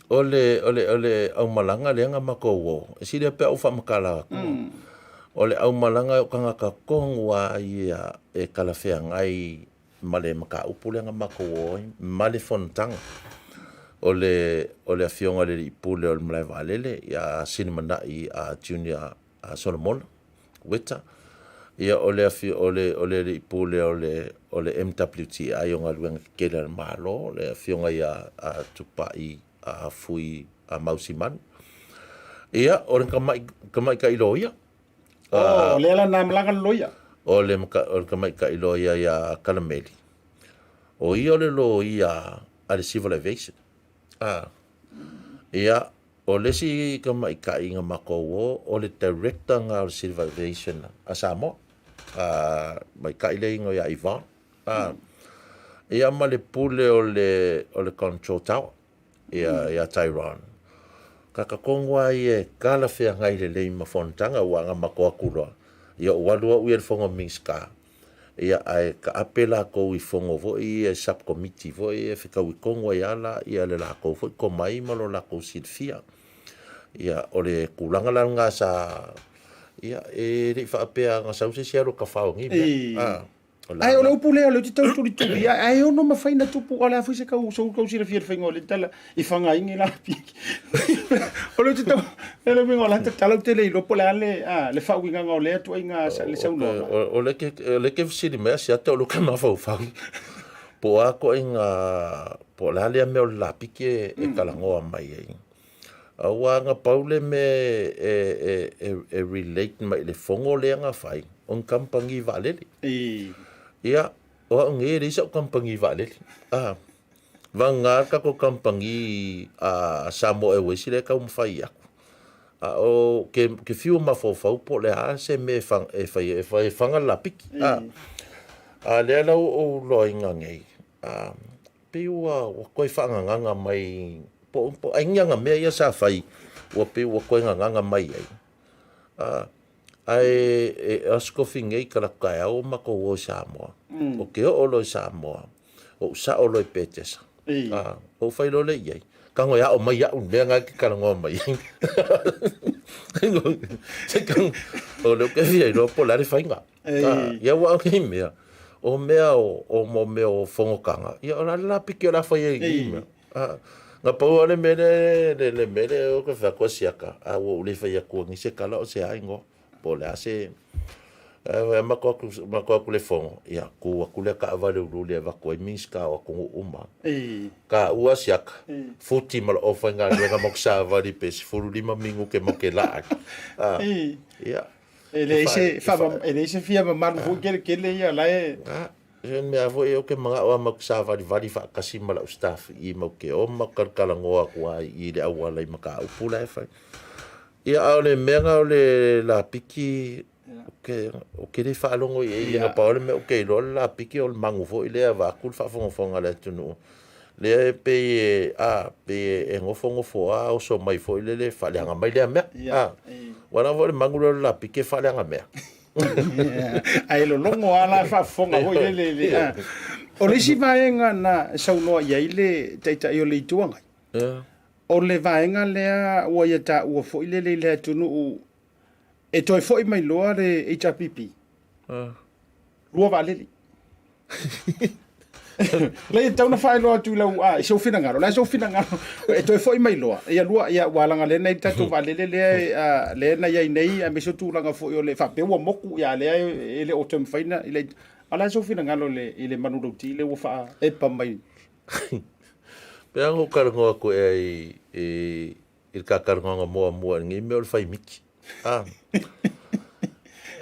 o le, o le, o le aumalaga lea na matou o, e sili lava pe a ou faamatala atu. O le aumalaga o tagata tonu lava ia e talafeagai ma le mataupu lea na matou o ai ma le fonotaga. O le, o le Afioga i le Alii Pule o le Malae Vaalele ia Silimanai Junior Solomona Weta, ia o le o le, o le Alii Pule o le, o le MWTI o Galuega Tetele a le Malo, le Afioga ia Tupai Fui Mausimanu. Ia, o le tamaitai loia, Oh, o lea la na malaga le loia. O le, o le tamaitai loia ia Kalameli. O ia o le loia a le Civil Aviation. Ah. Ia, o le isi tamaitai na matou o, o le director na o le Civil Aviation a Samoa. Ah, maitai le igoa ia Yvonne. Ah. Ia ma le pule o le, o le Control Tower. ia, ia Tyrone. Kaka tonu a ia e talafeagai lelei ma fonotaga ua na matou atu loa. Ia ou alu au ia i le fono a Minisita, ia ae taape latou i fono foi ia sub committee foi ia e fetaui tonu ai lava la ia le latou foi tomai ma lo latou silafia. Ia o le tulaga la lena sa ia e le i faapea na sau se isi alu e tafao i nei mea. Ae o le upu lea o lea ou te tau tulituli ai, ae ono mafai na tupu, o le a foi se kau, sou kau silafia i le faiga o le tala i Fagaigi la piki. O lea ou te tau, e le uiga o la tatala ou te le iloa po o le a le, a, le faauigaga o lea tuaiga le saunoaga. O lea ke, o lea ke fesili mai a siata o lea ke mafaufau. Po o a koʻiga, po o le a lea mea o le lapiki e talanoa mai ai. Aua na pau le mea e relate mai i le fono lea na fai, o ni kamupani vaalele. Ia, o au nei e leai sau kamupani vaalele. Vagana le tatou kamupani a Samoa Airways lea e taumafai atu, a o ke fiu mafaufau po o le a se mea e fai ai, e faga le lapiki. A lea la ua ou iloaina nei, pei ua toe faagagaga mai, po o ai ni ana mea ia sa fai ua pei ua toe gagaga mai ai. Ae o aso tofi nei i talaatu taeao ua matou o i Samoa. Ou te oo loa i Samoa, ou sao loa i Petesa. Ou fai loa lea i ai, tago e aʻo mai iaʻu le mea lena e te talanoa mai ai. O lea ou te fia iloa po o le a le faiga. Ia aua o nei mea, o mea o mo mea o fonotaga, ia o le a le lapiki o le a fai ai i nei mea. Na pau lava le mea lea, le mea lea ou te fai atu a siaka, a ua ou le fai atua nei se tala o se a igoa, po o le a se... Ae matou o atu i le fono, ia tu atu lea taavale uluuli e avatu ai Minisita o atunuu uma. Taua siaka, futi ma le aufaigaluega ma savali pe 15 minute matou te laa ai. Ia. E leai se, e leai se fia mamalu foi tele tele ia la e... Se mea foi ou te manao lava matou te savalivali faatasi ma lau staff i i matou te o ma matou talatalanoa atu lava i le auala i mataupu la e fai. Ia a o le mea lena o le lapiki, ou te le faalogo i ai, na pau lava le mea ou te iloa o le lapiki o le magu foi lea vaeatu le faafogafoga a le atunuu, lea e pei e, a, pei e nofonofo lava oso mai foi lele faaleaga mai lea mea. A, aua leaga foi o le magu lea o le lapiki e faaleaga mea. Ae lologo lava la faafofoga foi lele i le, a. O le isi vaega na saunoa i ai le Taitai o le Itu Agai, o le vaega lea ua ia taua foi lele i le atunuu e toe foi mai loa le HRPP, lua vaalele. Leai, e tatau ona faailoa atu i lau, i sou finagalo. O le a sou finagalo e toe foi mai loa. Ia lua, ia ua leaga lea na i ai le tatou vaalele lea, lea na i ai nei, aemaise o tulaga foi o le faapea ua moku, ia lea e le o toe mafai ona, a o le a sou finagalo i le manulauti lea ua faaepa mai? Pei lava ona ou talanoa atu ea i i le ta talanoaga muamua i lenei mea o le fai miti. A,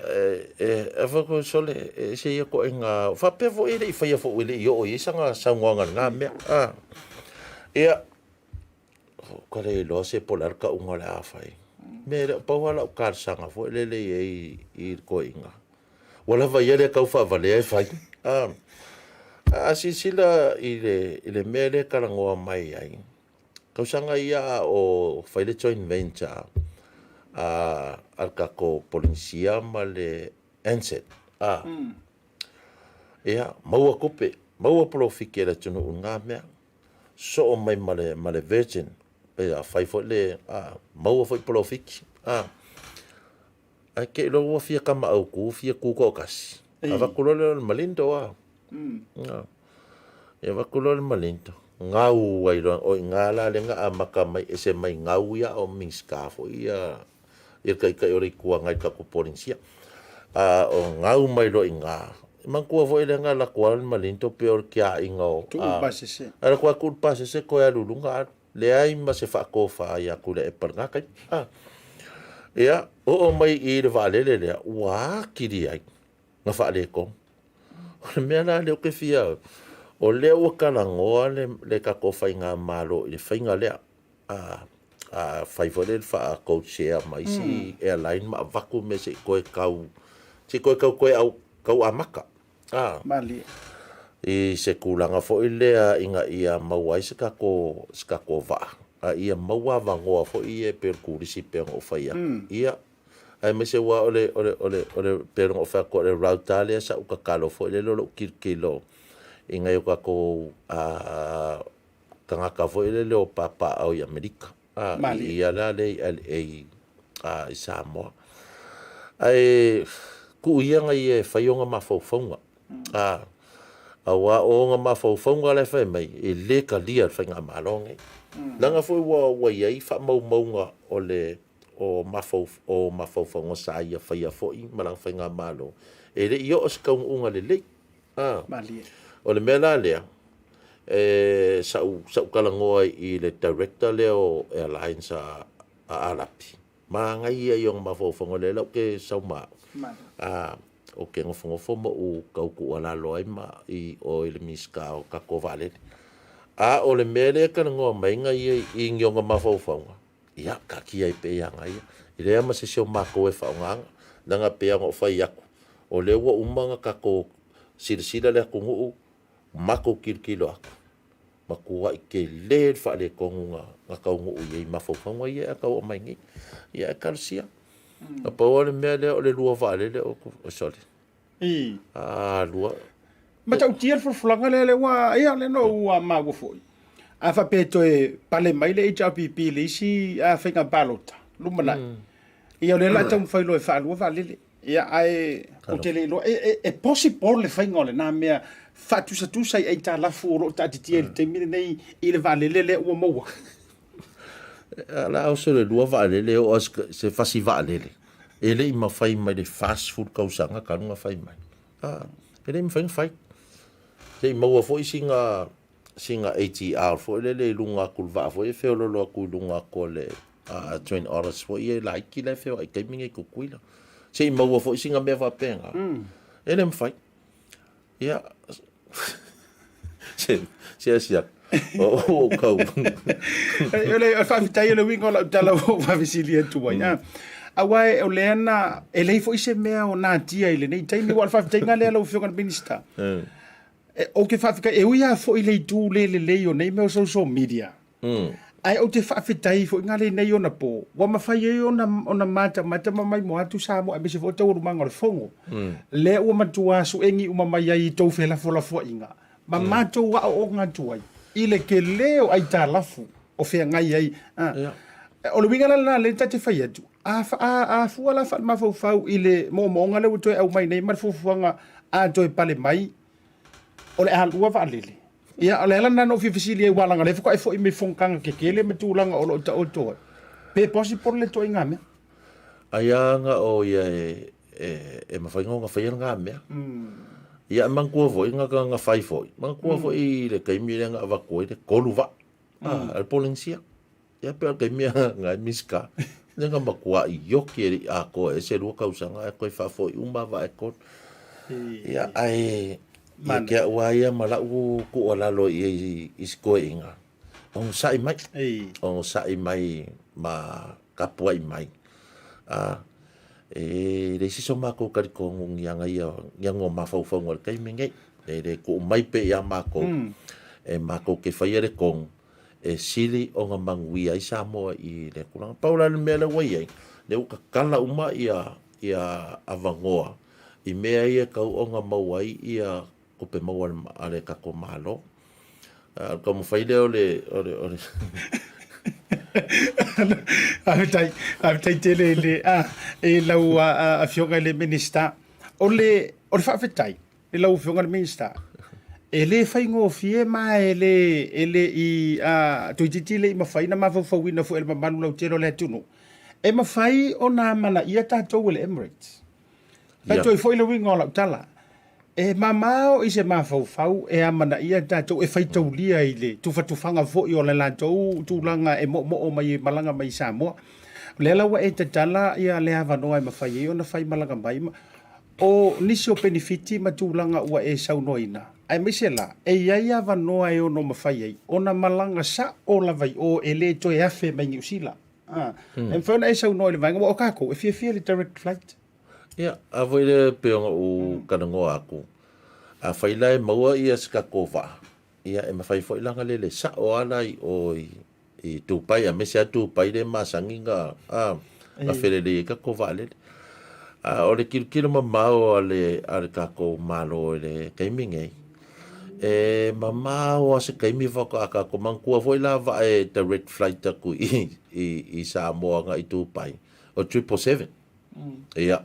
e, e fai atu, sole, e ese ia ituaiga, faapea foi e le i faia foi, e le i oo i ai sana saunoaga i lena mea. A, ia, ua ka le iloa se po o le a le tauga o le a fai. Mea e le o pau lava lau talosaga foi lele i ai i le toeaina. Ua lava ia lea tau faavalea e fai. A, a silasila i le, i le mea lea e talanoa mai ai, Tausaga ia a o fai le joint venture a a le tatou Polenisia ma le Ansett a ia maua tupe maua polofiti a le atunuu i lena mea sosoo mai ma le ma le Virgin pei a fai foi le a maua foi polofiti a Ae te i loa ua fia tama autu, fia tutoatasi, avatu loa lea o le malindo a. Ia avatu loa le malindo, gau ai loa, o i ina la lea na amata mai ese mai gau ia a o Minisita foi ia, ia le Taitai o le Itu Agai i le tatou Polenisia. A o gau mai loa i ina, manatua foi lea na alu atu lava le malindo pei o le tiaiga o, Tuu le pasese. Alu atu lava tuu le pasese toe alu i luga alu. Leai ma se faatofa ia Tuilaepa i lena taimi. A. Ia, oo mai i le vaalele lea, ua atili ai na faaletonu. O le mea la lea ou te fia, o lea ua talanoa le, le tatou faigamalo i le faiga lea. A, a fai foi lea i le faa-codeshare ma isi mm. airline ma avatu mea se i toe tau, se i toe tau toe au, tau amata. A. Malie. I se tulaga foi lea ina ia maua ai se tatou, se tatou vaa, a ia maua avanoa foi ia e pei o le turisi pei ona ou fai atu. Ia, aemaise aua o le, o le, o le, o le, pei ona ou fai atu o le route lava lea sa ou tatalo foi lele o lou tilotilo i nai o tatou tagata foi lele o papaaao i Amerika. A, i ia la lea i LA a, i Samoa. Ae tuu ia na ia e fai ona mafaufauga. A, aua o ona mafaufauga la e fai mai, e le talia e le faigamalo lenei. Leaga foi ua, ua i ai faamaumauga o le o mafau, o mafaufauga sa ia faia foi ma lana faigamalo, e le i oo i se taunuuga lelei. A, Malie. O le mea la lea, E sa'u sa'u talanoa i le director lea o airlines a Alapi, manaia ia o ona mafaufauga lea la ou te sau ma a'u, a ou te nofonofo ma ou tau tuualalo ai ma i o i le Minisita o tatou vaalele. A o le mea lea e talanoa mai na ia i ni ona mafaufauga, ia taatia ai pea ia na ia. E leai lava ma se isi o matou e faaaogaina, leaga e pei lava ona ou fai atu, o lea ua uma ona tatou silasila le atunuu, matou tilotilo atu, matuai tele le faaletonu na taunuu i ai i mafaufauga ia e tau aumai nei. Ia ae talosia. Na pau lava le mea lea o le lua vaalele o sole. I. A lua. Matautia le folafolaga lea lea ua ia lea na ou maua foi. A faapea e toe pale mai le HRPP i le isi faiga palota lumanai. Ia o lea o le a taumafai loa e faalua vaalele. Ia, ae ou te le iloa, e possible le faiga o lena mea faatusatusa i aitalafu o lo o taatitia i le taimi lenei i le vaalele lea ua maua. O le a oso le lua vaalele e oo lava se fasi vaalele, e le i mafai mai le 40 tausaga talu ona fai mai. E le i mafai ona fai. Se i maua foi sina sina ATR foi lele i luga atu o le vaa foi e feololo atu i luga atu o le Twin Otters foi ia laiti la e feoai i taimi nei i Tutuila. Se i maua foi sina mea faapena. E le mafai. Ia, se, se asiaki. O o kau. O le faafetai o le uiga o lau tala ua ou faafesili atu ai. Aua o lea na, e leai foi se mea o natia i lenei taimi, aua o le faafetaiga lea lau Afioga i le Minisita. Ou te faafetai, e ui lava foi i le itu le lelei o nei mea o social media, ae ou te faafetai foi nga lenei ona po, ua mafai ai ona matamata ma maimoa atu Samoa aemaise foi o taualumaga o le Fono, lea ua matua suegi uma mai ai i tou felafolafoaiga ma matou aooga atu ai i le tele o aitalafu o feagai ai. O le uiga la lena lea ta te fai atu, a fua la faale-mafaufau i le moomooga lea ua toe aumai nei ma le fuafuaga a toe pale mai, o le a lua vaalele. Ia, o le ala lena na ou fia fesili ai, aua leaga o lea faatoa e foi mai fonotaga tetele ma tulaga o lo o taoto ai, pe possible le ituaiga mea. Ai lava na o ia e mafai ona faia lena mea. Ia, e manatua foi na fai foi, manatua foi i le taimi lea na avatu ai le 3 vaa a le Polenisia. Ia pei o le taimi na e Minisita, lea na matuai ioki e le i atoa ea se 2 tausaga ae toe faafoi uma lava vaa e 3. Ia ae ia te au lava ia ma lau tuualalo i ai i si toeaina, onosai mai, onosai mai ma tapuai mai. A, e leai se isi o matou talitonu ni aga ia, ni aga o mafaufauga o le taimi lenei. E le tuu mai pea ia matou, e matou te faia le tonu e sili ona manuia ai Samoa i le tulaga. Pau la le mea lea ua i ai, lea ua tatala uma ia ia avanoa i mea ia e tau ona maua ai ia tupe maua a le tatou Malo. O le taumafai lea o le o le o le Faafetai, faafetai tele i le i lau Afioga i le Minisita. O le o le faafetai i lau Afioga i le Minisita, e le faigofie ma e le e le i toeitiiti le i mafai ona mafaufauina foi e le mamalu lautele o le atunuu, e mafai ona amanaia tatou e le Emirates. Fai atu ai foi le uiga o lau tala, e mamao i se mafaufau e amanaia tatou, e faitaulia i le tufatufaga foi o le latou tulaga e moomoo mai e malaga mai i Samoa. O lea la ua e tatala ia le avanoa e mafai ai ona faimalaga mai ma O nisi o penefiti ma tulaga ua e saunoaina, aemaise la, e i ai avanoa e ono mafai ai ona malaga sa'o lava i o e le toe afe mai Niu Sila. A, e mafai ona e saunoa i le vaega, aua o tatou e fiafia i le direct flight. Ia, a foi lea e pei ona ou talanoa atu, afai la e maua ia se tatou vaa, ia e mafai foi la ona lele sa'o lava la i o i i Dubai, aemaise lava Dubai lea e masani na na felelei ai tatou vaalele. A o le tilotilo mamao a le a le tatou Malo i le taimi nei, e mamao lava se taimi faatoa tatou manatua foi la vaa e direct flight atu i i Samoa agai i Dubai, o le 777. Ia,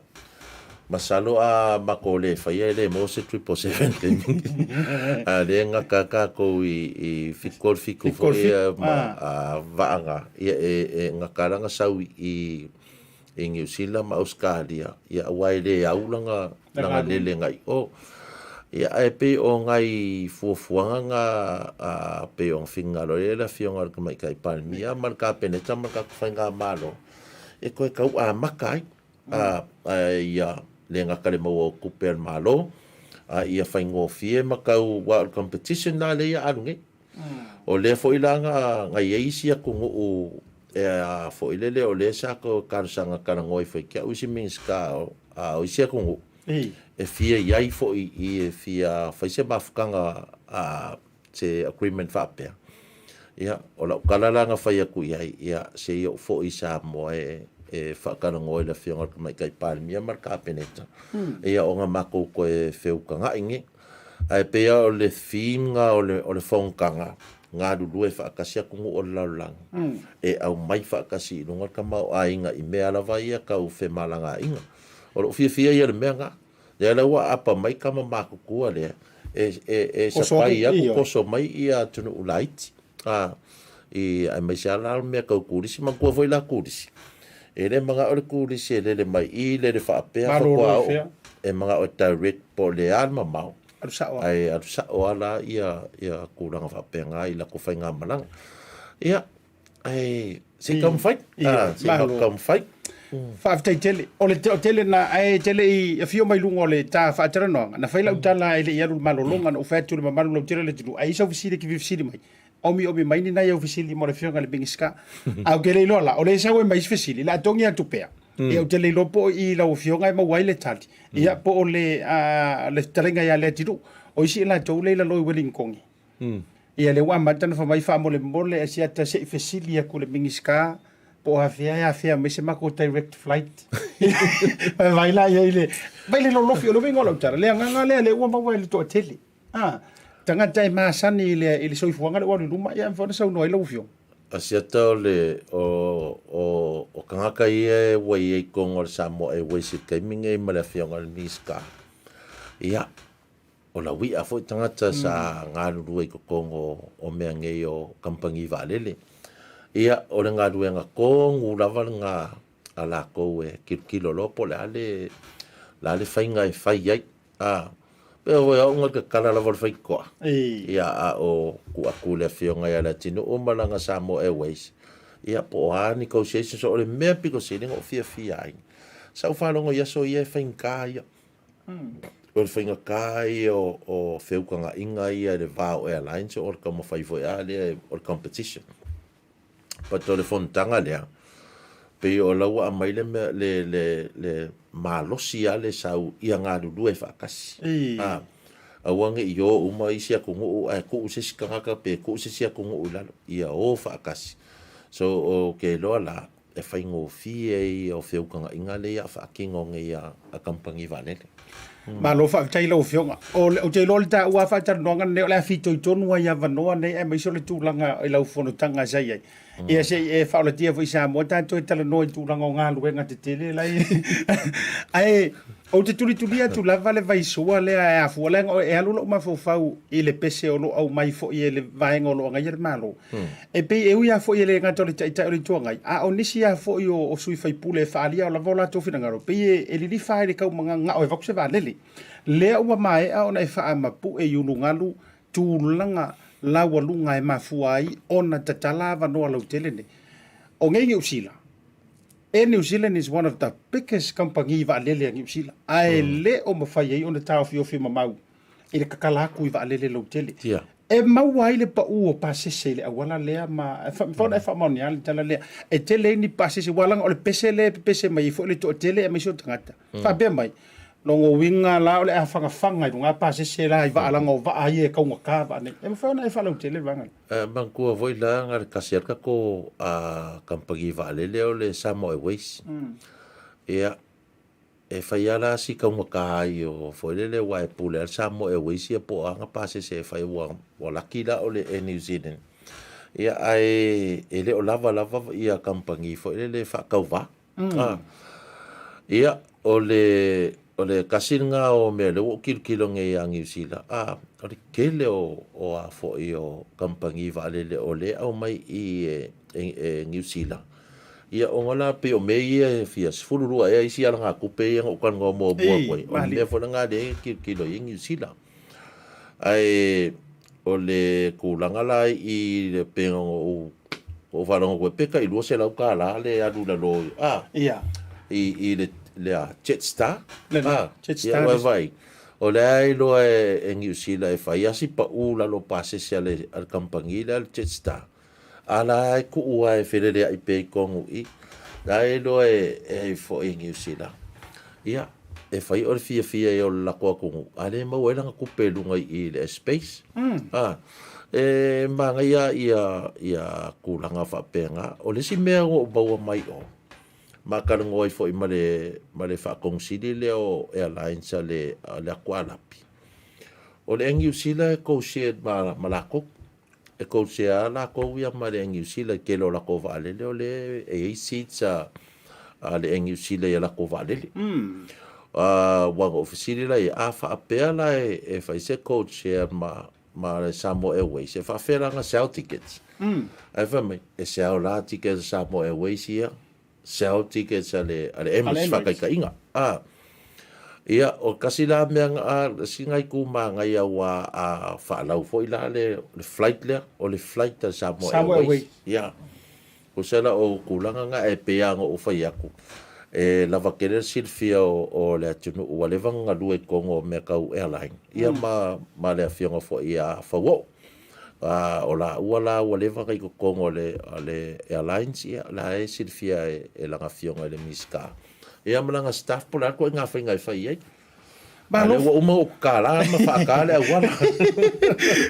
masalo a matou le faia e le maua se 777 i le taimi lenei. A lea e gata lava tatou i 737 foi ia ma vaa na, ia e gata lava na sau i Niu Sila ma Ausetalia, ia aua e le au lana lele agai i o. Ia, ae pei o nai fuafuaga na a pei ona finagalo ai le Afioga i le Tamaitai Palemia ma le Kapeneta ma le tatou Faigamalo e toe tau amata ai, a, ia le gata i le maua o tupe a le Malo, a ia faigofie ma tau, aua o le competition la lea ia alu nei. O lea foi la na, na i ai isi atunuu e a foi lele o lea sa toe talosaga talanoa ifo ia te au isi Minisita o, a, o isi atunuu, e fia i ai foi i e fia fai se mafutaga a se agreement faapea. Ia, o lau tala la na fai atu i ai, ia, se i ou foi i Samoa e, e faatalanoa i le Afioga i le Tamaitai Palemia ma le Kapeneta, ia, ona matou toe feutaga'i nei. Ae pei lava o le theme na o le, o le fonotaga, galulue faatasi atunuu o le lalolagi, e aumai faatasi i luga le tamaoaiga i mea lava ia tau femalagaaiga. O lou fiafia ia i le mea lena. Lea la ua aapa mai tama matutua lea e, e, e sapai atu, toso mai ia atunuu laiti. A, i, aemaise lava la o mea tau turisi. Manatua foi la turisi, e le manao le turisi e lele mai i, lele faapea, faatoa oo. E manao e direct po o le a le mamao. Alu sao lava. Ae alu sao lava la ia, ia tulaga faapena i latou faigamalaga. Ia, Ae se i taumafai. Ah, se i taumafai. Faafetai tele. O le tele na ae tele i afio mai luga o le ta faatalanoaga. Na fai lau tala e le i alu i le malologa na ou fai atu i le mamalu lautele o le atunuu, a i ai sau fesili e te fia fesili mai, omiomi mai ni nai au fesili mo le afioga i le Minisita. Ae ou te le iloa la, o lea e sau ai ma isi fesili, o le a togi atu pea. Ia ou te le iloa po o i lau afioga e maua ai le tali, ia po o le, le fetalaiga ia Leatinuu. O isi i latou lea e i lalo i Ueligitone, Ia lea ua amata ona fai mai faamolemole asiata se i fesili atu i le Minisita po o afea e afea mai se matou direct flight. Vaai la i ai le vai le lolofi o le uiga o lau tala, le agaga lea lea ua maua e le toatele. Ah, tagata e masani i le i le soifuaga lea ua alu i luma, ia mafai ona saunoa ai lau Afioga. Asiata o le o o o tagata ia ua i ai i totonu o le Samoa Airways i le taimi lenei ma le Afioga i le Minisita, ia, O laui'a foi tagata sa galulue i totonu o mea nei o kamupani vaalele. Ia, o le galuega tonu lava lena a latou e tilotilo loa po o le a le, le a le faiga e fai ai. A, pei foi o au na tatala lava o le faitotoa. Ia, a o tuu atu i le Afioga ia Leatinuu ma lana Samoa Airways, ia po o a negotiations, o le mea pito sili ona ou fiafia ai, sa ou faalogo i aso ia e faigata ia. O le faigata ia o feutagaiga ia i le va o airlines o le taumafai foi lava lea o le competition. But o le fonotaga lea, pei o la ua aumai le mea, le, le, le malosi lava le sau ia galulue faatasi. A, aua ne i o uma isi atunuu ae tuu se isi tagata pe tuu se isi atunuu i lalo, ia o faatasi. So, ou te iloa la, e faigofie ia o feutagaiga lea ia faatino nei a kamupani vaalele. Malo faafetai i lau Afioga. O le, ou te iloa o le taua faatalanoaga lenei o le a fitoitonu ai i avanoa nei aemaise o le tulaga i lau fonotaga sa i ai. Ia se i e faaolatia foi i Samoa tatou e talanoa i tulaga o galuega tetele la e Ae ou te tulitulia atu lava le vaisua lea e afua leaga e alu lou mafaufau i le pese o lo o aumai foi e le vaega o lo o agaia le Malo. E pei e ui lava foi e le gata o le Taitai o le Itu Agai, a o nisi lava foi o sui faipule e faaalia lava o latou finagalo, pei e, e lilifa lava i le taumagagao e avatu se vaalele. Lea ua maea ona e faamapue i ulugalu tulaga laualuga e mafua ai ona tatala avanoa lautele nei. O nei Niu Sila, Air New Zealand is one of the biggest kamupani vaalele a Niu Sila, ae le o mafai ai ona taofiofi mamau i le tatala atu i vaalele lautele. Yeah. E maua ai le pau o pasese i le auala lea ma e mafai ona e faamaonia le tala lea. E tele ai ni pasese, aua leaga o le pese lea e pepese mai ai foi le toatele aemaise o tagata. Faapea mai, lona uiga la o le a fagafaga i luga pasese la i vaa leaga o vaa ia e taugata vaa nei. E mafai ona e faalautele le vaega lea. E manatua foi la na o le tasi lava le tatou kamupani vaalele o le Samoa Airways. Ia, E fai lava la si taugata ai o foi lele aua e pule lava le Samoa Airways ia po o a ana pasese e fai ua ua laki la o le Air New Zealand. Ia ae e le o lava lava ia kamupani foi lele e faatauva. A. Ia o le o le tasi lena o mea lea ua ou tilotilo nei ia Niu Sila, a, o le tele o o a foi o kamupani vaalele o lea e aumai i i e e Niu Sila. Ia ona la pei o mea ia e fia 12 ea isi alagatupe ia na ou talanoa muamua atu ai, o le mea foi lena lea e tilotilo i ai Niu Sila. Ae o le tulaga la i le pei ona ou ou faalogo atu ai pe tai $200 le alu i lalo a Ia. i i le le a Jetstar Le a Jetstar ia ua vaai o lea e iloa e Niu Sila e fai lava si pau i lalo o pasese a le a le kamupani lea a le Jetstar a la e tuu lava e feleleai pea i totonu i i la e iloa e foi e Niu Sila. Ia, e fai o le fiafia ia o le latou atunuu, a lea e maua ai lana tupe i luga i i i le airspace. A, e manaia ia, ia tulaga faapena. O le isi mea ua ou maua mai o, ma talanoa ai foi ma le, ma le Faatonusili lea o Airlines a le, a le atu Alapi, o le Air New Zealand e co-share ma, ma latou. E co-share lava latou ia ma le Air New Zealand i le tele o latou vaalele o lea e i ai seats a a le Air New Zealand i a latou vaalele. Aua na ou fesili la i ai, a faapea la e fai se codeshare ma ma le Samoa Airways, e faapefea la ona sell tickets? Ae fai mai, e sell la tickets a Samoa Airways ia, sell tickets a le a le Emirates faataitaiga. A ia o tasi la mea na si nai itu manaia aua a faalau foi la le le flight lea, o le flight a Samoa Airways. Ia. Tusa la o tulaga na e pei lava ona ou fai atu, e lava tele le silafia o le atunuu ua leva ona galue i totonu o mea tau airline, ia ma le afioga foi ia Fauoo. O laua la ua leva ona i totonu o le airlines, ia o la e silafia e lana afioga i le Minisita, ia ma lana staff po o le a le ituaiga faiga e fai ai. Malo. Ua uma ou tatala ma faata le auala.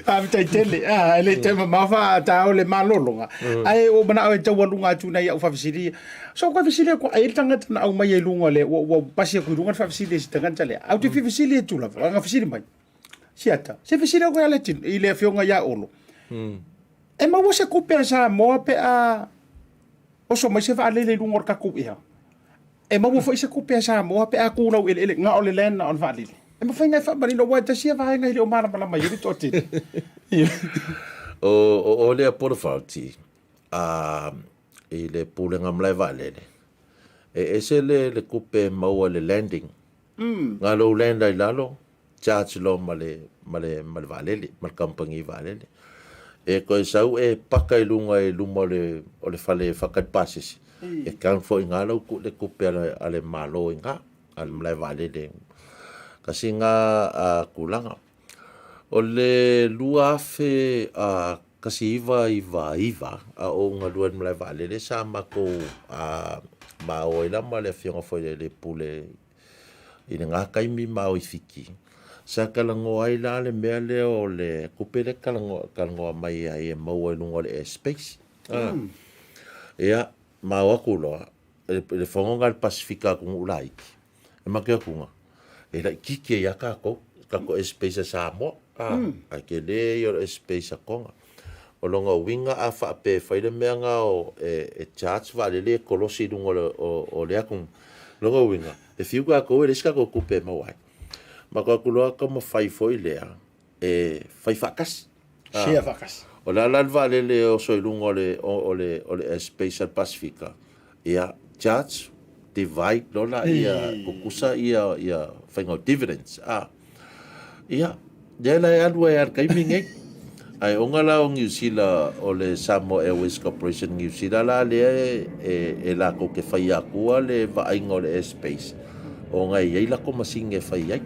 Faafetai tele. Ah, e le toe mamao faata o le malologa. Ae ua ou manao e taualuga atu nai au faafesili. So ou faafesili atu, ai le tagata na aumai i luga o le, ua, ua pasi atu i luga le faafesili a si tagata lea. Ae ou te fia fesili atu lava, ana fesili mai. Siata, se fesili atu ia le tino, i le afioga ia Olo. E maua se tupe a Samoa pe a oso mai se vaalele i luga o le tatou ea? E maua foi se tupe a Samoa pe a tu laueleele, na o le land na o le vaalele. E mafai ona e faamanino aua e tasi ia vaega e le o malamalama i ai le toatele. O o lea Port Authority a i le Pulega Malae Vaalele, e ese le le tupe e maua i le landing. Na lou land ai lalo, charge loa ma le, ma le, ma le vaalele, ma le kamupani vaalele. E toe sau e paka i luga i luma o le, o le fale faatali pasese, e count foi i ina lau, le tupe a le, a le Malo i ina, a le malae vaalele. Tasi lena a tulaga. O le 2000 1999, a o ou galue i le malae vaalele, sa matou ma o ai la ma le afioga foi i le Pule I lena taimi ma o i Fiti, sa talanoa ai la le mea lea o le tupe lea e talanoa mai ai e maua i luga o le airspace. Ia, ma o atu loa, i le fono lena a le Pasefika atunuu laiti, e make atu, e laitiiti ai lava tatou, tatou airspace a Samoa, ae tele ia o le airspace a Toga. O lona uiga a faapea e fai le mea lena e charge vaalele ia e kolosi i luga o le atunuu, o lona uiga, e fiu tatou e leai se tatou tupe e maua ai. Matou atu loa taumafai foi lea e fai faatasi. Share faatasi. O le a la le vaalele e oso i luga o le airspace a le Pasefika, ia charge, divide loa laia, tutusa ia faiga o dividends. Ia, lea la e alu ai lava i le taimi lenei. Ae ona la o Niu Sila, o le Samoa Airways Corporation Niu Sila la lea e latou te faia atua le vaaiga o le airspace, ona e i ai latou masini e fai ai.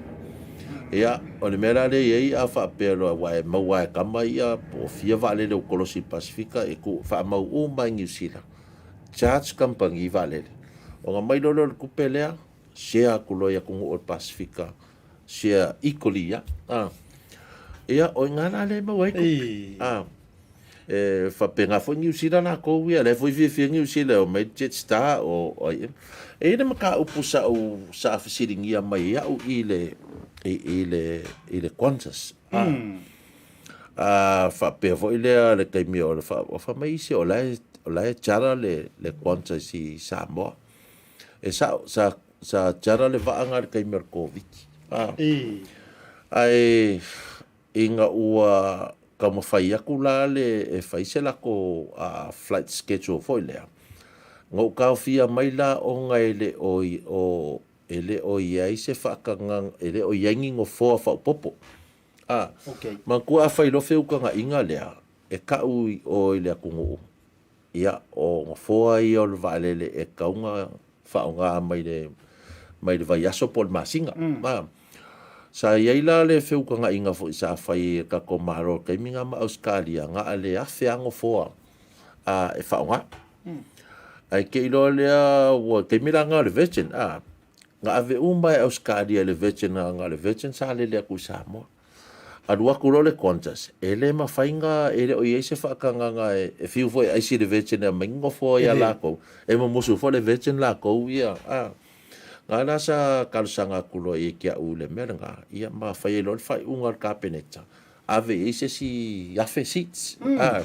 Ia, o le mea la lea e i ai, a faapea loa, aua e maua lava e tama ia po o fia vaalele ua kolosi i le Pasefika, e tuu faamau uma lava i Niu Sila, charge kamupani vaalele, ona aumai loa lea o le tupe lea, share atu loa i atunuu o le Pasefika, share equally ia. A. Ia, o i ina la lea e maua ai tupe. A. E faapena foi Niu Sila latou ia, lea foi fiafia Niu Sila e omai Jetstar o ai ea. E i ai le mataupu sa ou sa fesiligia mai e au i le i le i le Qantas. A. A faapea foi lea le taimi o le fai mai isi o la e o la e charter le le Qantas i Samoa. E sao, sa, sa tiara le vaa nga i le taimi o le Koviti. A. Ae ina ua taumafai atu la le e fai se latou flight schedule foi lea, na ou taofia mai la ona e le o, o, e le o i ai se faatagaga, e le o i ai ni nofoa faaopoopo. A, manatua afai loa feutagaiga lea, e kau i o i le atunuu, ia, o nofoa ia o le vaalele e tatau ona faaaoga mai le mai le vaiaso po o le masina. A, sa i ai la le feutagaiga foi sa fai e le tatou Malo i le taimi lena ma Ausetalia, na o le 1000 lava nofoa e faaaoga. Ae te i loa lea ua taimi la lena o le Virgin, a, na ave uma e Ausetalia i le Virgin, na o le Virgin sa lele atu i Samoa. Alu atu loa le Qantas, e le mafai na, e le o i ai se faatagaga e fiu foi e aisi le Virgin e aumai ni nofoa ia latou, e mumusu foi le Virgin latou ia, a. Na la sa talosaga atu loa ia te au i le mea lena, ia ma fai ai loa le faaiuga a le Kapeneta, ave i ai se isi 1000 seats. A,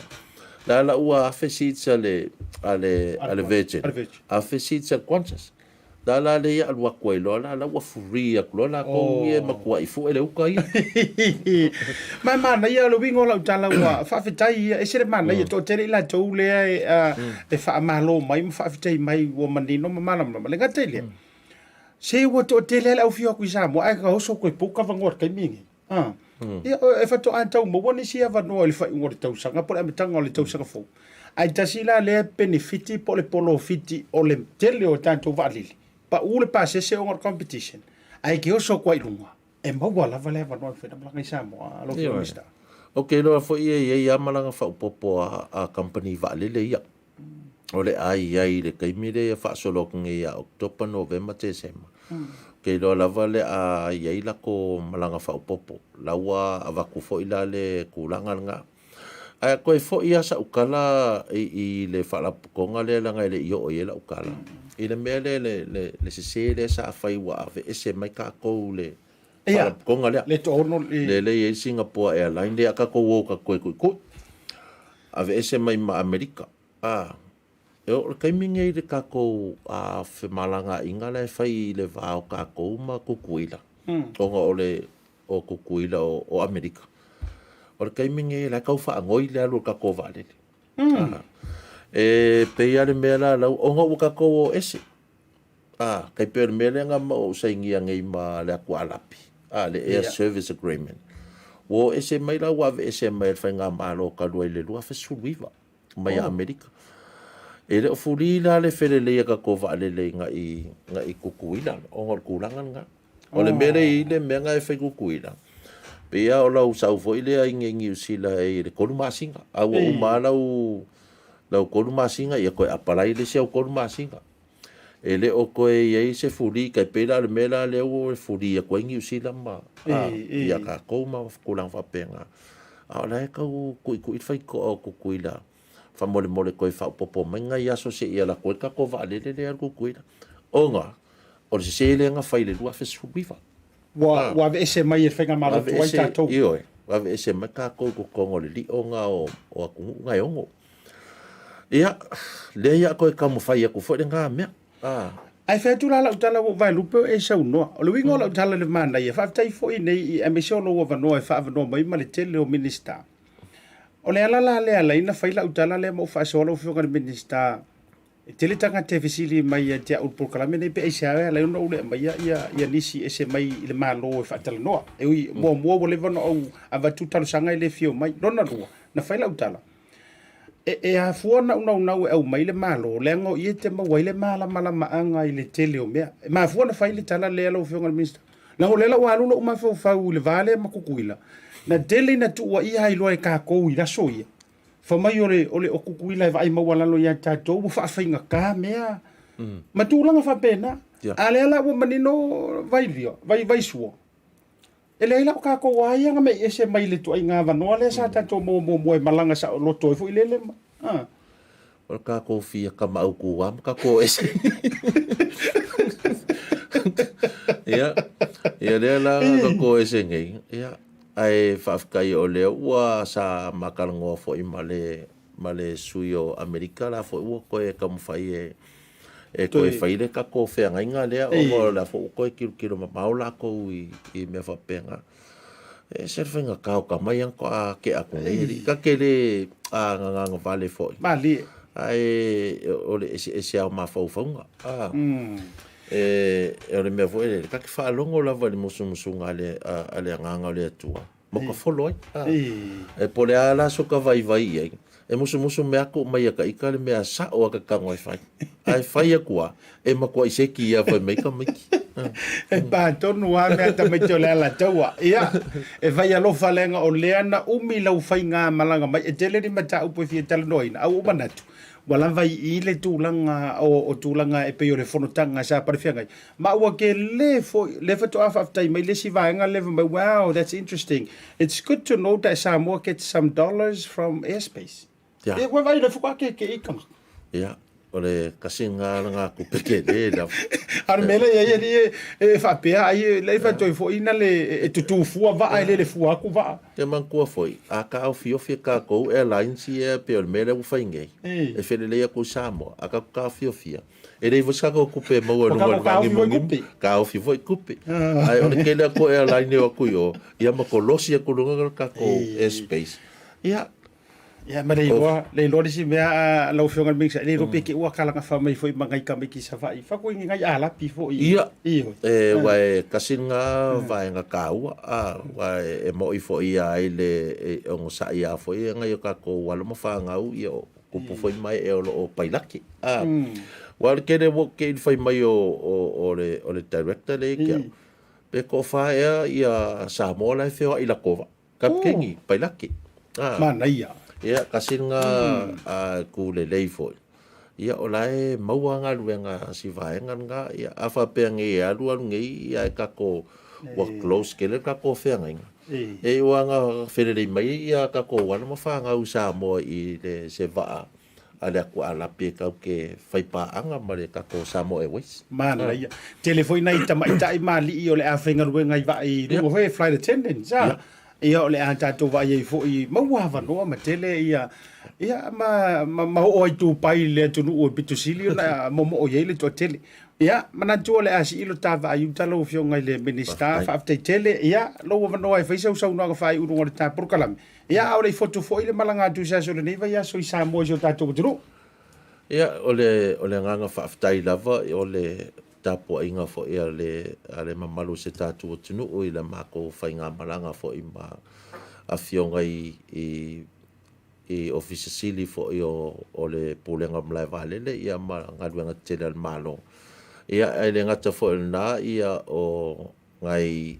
la la ua 1000 seats a le, a le, a le Virgin, 1000 seats a le Qantas. La la le ia alu atu ai loa la, la ua free atu loa latou ia e matuai fue le uta ia. Ma e manaia, o le uiga o lau tala ua faafetai ia, ese le manaia, toatele i latou lea e, e faamalo mai ma faafetai mai ua manino ma malamalama. Le gata i lea, se ua toatele lava le aufio atu i Samoa ae oso toe book avanoa i le taimi lenei. Ah. Ia, e faatoa tau maua nisi avanoa i le faaiuga o le tausaga po o le amataga o le tausaga fou. Ae tasi la lea penefiti po o le polofiti o le tele o tatou vaalele, pau le pasese ona o le competition, ae ke oso atu ai i luga, e maua lava le avanoa e mafai ona malaga i Samoa, lau Afioga i le Minisita. Ou te iloa foi e i ai lava malaga faaopoopo a kamupani vaalele ia. O le a i ai i le taimi lea e faasolo atu nei ia Oketopa, Novema, Tesema. Ou te iloa lava le a i ai latou malaga faaopoopo. La ua avatu foi la le tulaga lena. Ae toe foi lava sau tala i le faalapotopotoga lea leaga e le i oo i ai lau tala, i le mea lea le sese lea sa fai ua aveese mai tatou i le faalapotopotoga lea. Le toaono i. Lea e i ai le Singapore Airlines lea a tatou o tatou toe tuitui. Aveese mai ma Amerika. A, e oo i le taimi lenei i le tatou femalagaaiga la e fai i le va o tatou ma Tutuila, ona o le o Tutuila o Amerika. O le taimi lenei la e tau faanoi le alu o le tatou vaalele. E pei lava le mea la lau, ona ua tatou o ese. A, tai pei o le mea lea na ou sainia nei ma le atu Alapi, a, le Air Service Agreement. Ua o ese mai la, ua aveese mai e le Faigamalo talu ai i le 2019 mai ia Amerika. E le o fuli la le felelei a tatou vaalele i i Tutuila, ona o le tulaga lena. O le mea lea e i ai le mea lena e fai Tutuila, pei lava o lau sau foi lea i Niu Sila i le 3 masina, a ua uma lava lau 3 masina, ia toe apalai le isi au 3 masina. E le o toe i ai se fuli, tai pei la o le mea la lea ua fuli atu ai Niu Sila ma ia tatou ma tulaga faapena. A o la e tau tuitui le faitotoa o Tutuila faamolemole toe faaopoopo mai nai aso se i alu atu ai le tatou vaalele lea e alu i Tutuila, ona o le sese lea na fai i le 2019. Ua aveese mai e le Faigamalo tuai tatou. Ioe, ua aveese mai tatou i totonu o le lio lena o atunuu na e ono. Ia, lea ia toe taumafai atu foi lena mea. Ah. Ae fai atu la lau tala ua ou vaelupe o e saunoa. O le uiga o lau tala i le manaia, faafetai foi nei aemaise o lou avanoa e faaavanoa mai ma le tele o Minisita. O le ala la lea e ala ai ona fai lau tala lea ma ou faasoa lau Afioga i le Minisita, e tele tagata e fesili mai ia te au i le polokalame lenei pe aisea e ala ai ona ou le aumaia ia nisi ese mai i le Malo e faatalanoa. E ui, muamua ua leva ona ou avatu talosaga e le fia omai. Lona lua, na fai lau tala, E, e afua ona ou naunau e aumai le Malo, leaga o i e te maua ai le malamalamaaga i le tele o mea. E mafua ona fai le tala lea lau Afioga i le Minisita, leaga o lea la ua alu lou mafaufau i le va lea ma Tutuila, na tele ina tuuaia ai loa e tatou i aso ia, fai mai o le, o le o Tutuila e vaai maualalo ia tatou ua faafaigata mea, ma tulaga faapena. A lea la ua manino Vailio, vai, Vaisua, E leai la o tatou a ia na mei ese mai le ituaiga avanoa lea sa tatou maua muamua e malaga saoloto ai foi lele ma, a. O le tatou fia kamautu lava ma tatou o ese. Ia, ia lea la na tatou o ese nei, ia, ae faafetai o lea ua sa ma talanoa foi ma le, ma le sui o Amerika la foi ua toe taumafai e e toe fai le tatou feagaiga lea ona o la foi ua toe tilotilo mamao latou i mea faapena. E ese le faigata o tama ia na faatoa tea atu nei alii. Ta te le agagagavale foi. Malie. Ae o le eseese lava o mafaufauga. E, o le mea foi lele, ta te faalogo lava i le musumusuga a le Agaga o le Atua. ma ka folo ai. E po o le a la so ka vaivai i ai, e musumusu mea aku mai ia ka ika le mea sa'o a ka tago e fai. Ae fai aku a, e makuaʻi seki ia fai mai tamaiti. E pā tonu a mea tamaiti o le Alataua. Ia, e fai alofa leaga o lea na umi lau faiga malaga mai. E tele ni mataupu e fia talanoaina, a ua ou manatu, ua lava i i le tulaga o, o tulaga e pei o le fonotaga sa palefeagai. Ma ua kele foi, lea faatoa faafetai mai le isi vaega lea fai mai, wow, that's interesting. It's good to know that Samoa gets some dollars from airspace. Ia. Ia, ua vaai le faatoa kekeʻi tagata. Ia, o le kasi nga nga kupe kele lava. A o le mea lea e i ai alii e faapea ai e le faatoe foi ina le e tutū fua vaa e lele fua atu vaa. Te manatua foi, a taofiofi e tatou airlines ia pei o le mea lea ua fai nei, e felelei atu i Samoa, a tatou taofiofia, E leai foi se tatou tupe e maua i luga o le vagimugim, taofi foi tupe. Ae o le tele atu o airline e o atu i o, ia ma kolosi atu i luga le tatou airspace. Ia. Ia, ma le iloa, le iloa le isi mea lau Afioga i le Minisita, e le iloa pe te ua kalaga fa mai foi ma ngai tamaiti i Savaii. Fa koe ni ngai alapi foi. Ia, e, aua e tasi lena vaega taua, a, aua e moni foi ia ai le onosai lava foi nai o tatou alo ma fanau, ia o Kupu foi mai e o lo o pailaki. A, aua o le tele ua te i le fai mai o, o, o le, o le director lea ia te au, pe toafa ea ia Samoa la e feoai i latou vaa. Kapikeni, pailaki. A, Manaia. Ia, kasi lena a, ku lelei foi. Ia, o la e maua galuega a si vaega lena. Ia, a faapea nei e alu alu nei, ia e tatou, ua close tele le tatou feagaiga. E iu lava ina felelei mai ia tatou alo ma fanau i Samoa i le se vaa a le atu Alapi e tatou te fai paaga ma le tatou Samoa Airways. Manaia. Tele foi nai tamaitai ma alii o le a faigaluega i vaa i luga foi, flight attendants, a. Ia o le a tatou vaai ai foi, maua avanoa ma tele ia, ia ma, ma, ma oo ai tupai i le atunuu e pito sili ona momoo i ai le toatele. Ia, manatu o le a sii lo ta vaai uta lau Afioga i le Minisita, faafetai tele, ia, lou avanoa e fai sau saunoaga faaiu i luga o le ta polokalame. Ia, a o le i fotu foi le malaga atu i se aso o lenei vaiaso i Samoa i si o tatou atunuu. Ia, o le, o le agaga faafetai lava o le tapuaiga foi a le, a le mamalu o si tatou atunuu i le matou faigamalaga foi ma afioga i, i i Ofisa Sili foi o le Pulega o Malae Vaalele ia ma galuega tetele a le Malo. Ia, e le gata foi o lena, ia o nai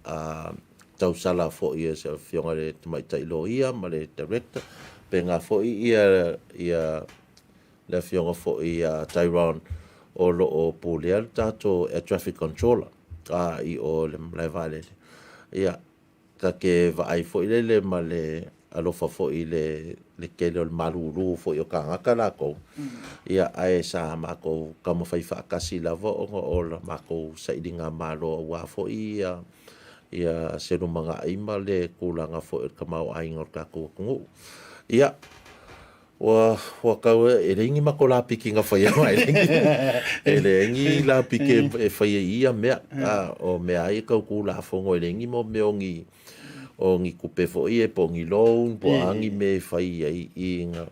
tausala foi a se Afioga i le Tamaitai Loia ma le Director, pena foi ia ia le Afioga foi ia Tyrone o lo o pulea le tatou Air Traffic Controller i o i le Malae Vaalele. Ia, Ta te vaai foi lele ma le alofa foi i le le tele o le malūlū foi o kānaka lākou, ia, ae sa makou taumafai faatasi lava ona o la makou sailiga malo aua foi ia ia se lumanai ma le tulaga foi o le tamaoaiga o le tatou atunuu. Ia, Ua, ua tau e, e leai ni matou lapiki na faia mai, e leai ni, e leai ni lapiki e, e faia i ia mea. A, o mea ai e tau Tulafono, e leai ni mo mea o ni, o ni tupe foi e po o ni loan, po o a ni mea e fai ai i na,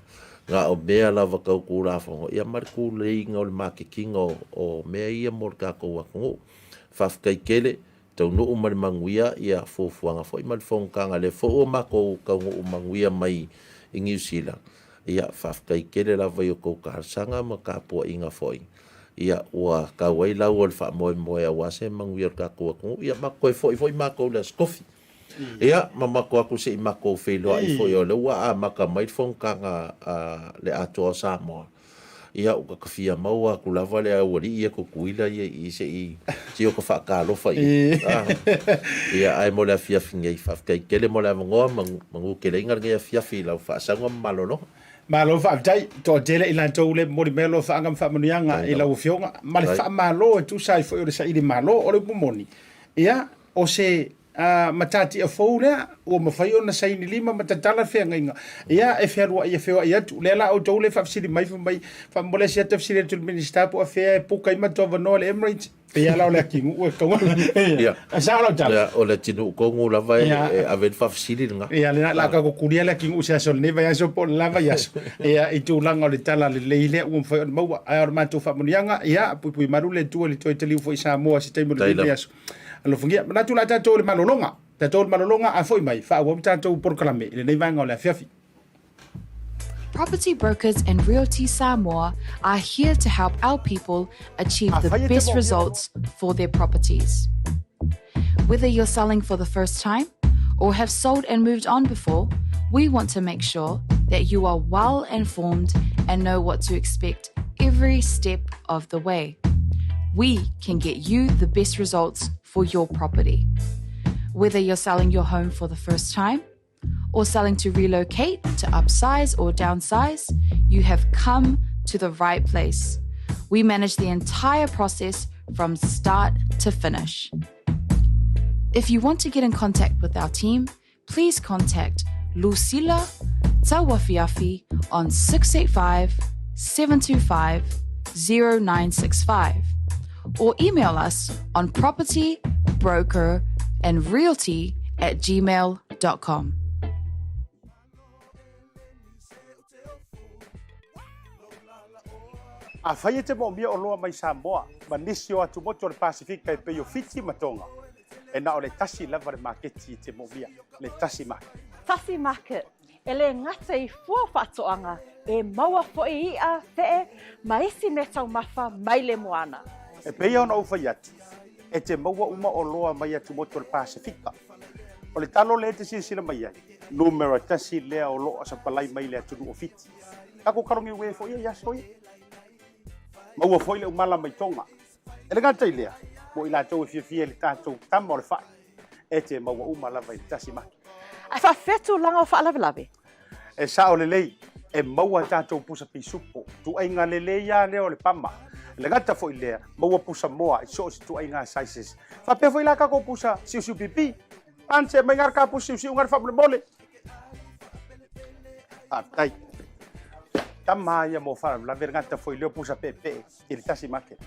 na o mea lava tau Tulafono, ia ma le tuleiga o le maketiga o, o mea ia mo le tatou atunuu. Faafetai tele taunuu ma le manuia ia fuafuaga foi ma le fonotaga lea foi ua matou taunuu manuia mai i Niu Sila, ia faafetai tele lava i outou talosaga ma tapuaiga foi, ia ua tau ai lau o le faamoemoe aua se manuia o le tatou atunuu, ia ma toe foi foi matou i le Aso Tofi. Ia ma matou atu se i matou feiloai foi o lea ua amata mai le fonotaga a le Atoa o Samoa. Ia, ua ta fia maua atu lava le aualii ia Tutuila ia i se i se i o ta faatalofa i ai. Ah. Ia, ae mo le afiafi nei, faafetai tele mo le avanoa, manu keleiga lenei afiafi i lau faasauga ma malologa. Malo faafetai, toatele i latou le momoli mai o alofaaga ma faamanuiaga i lau Afioga, ma le faamalo e tusa ai foi o le saili malo. O le upu moni, ia, o se A matatia fou lea, ua mafai ona saini lima ma tatala le feagaiga. Ia, e fealuai e feoai atu. Lea la outou le faafesili mai, fai mai, faamolemole se ata fesili atu i le Minisita po o afea e puka ai matou avanoa le Emirates. Pei lava la o le atinuu e tatau ona... Ia. E sao lau tala? Ia, o le atinuu tonu lava e, e ave ai le faafesili lena. Ia, lena, la tatou tulia le atinuu i se aso o lenei vaiaso po o le la vaiaso. Ia, i tulaga o le tala lelei lea ua mafai ona maua. Ae o le matou faamanuiaga, ia, puipui malu le Atua i le toe taliu foi i Samoa i se taimi o lenei vaiaso. Alofagia. Manatu la tatou i le malologa. Tatou le malologa, a foi mai, faaauau le tatou polokalame i lenei vaega o le afiafi. Property brokers and Realty Samoa are here to help our people achieve the best results for their properties. Whether you're selling for the first time or have sold and moved on before, we want to make sure that you are well informed and know what to expect every step of the way. We can get you the best results for your property. Whether you're selling your home for the first time or selling to relocate, to upsize or downsize, you have come to the right place. We manage the entire process from start to finish. If you want to get in contact with our team, please contact Lucilla Tawafiafi on 685 725 0965 or email us on propertybroker and realty at gmail.com. Afai e te moomia oloa mai Samoa ma nisi o atumotu o le Pasifika e pei o Fiti ma Tonga, e na o le tasi lava le maketi e te moomia, le Tasi Market. Tasi Market, e le gata i fua faatoaga, e maua foi i'a, fe'e, ma isi meataumafa mai le moana. E pei ona ou fai atu, e te maua uma oloa mai atumotu o le Pasefika. O le talo lea e te silasila mai ai, numera tasi lea o loo sapalai mai le atunuu o Fiti. Takou kalogi uē foi ia i aso ia. Maua foi le umala mai Tonga. E le gata i lea, mo i latou e fiafia i le tatou tama o le fai, e te maua uma lava i le tasi maki. Ae faafefea tulaga o faalavelave? E sao lelei, e maua tatou pusa pisupo, tuaiga lelei a lea o le pama. E le gata foi lea, maua pusa moa i so o se tuaiga sizes. Faapea foi la tatou pusa siusiu pipi. Ance mai ngā ka pusa siusiu ngā faamolemole. Faafetai. Tama ia mo faalavelave le gata foi lea o pusa peepee i le tasi market.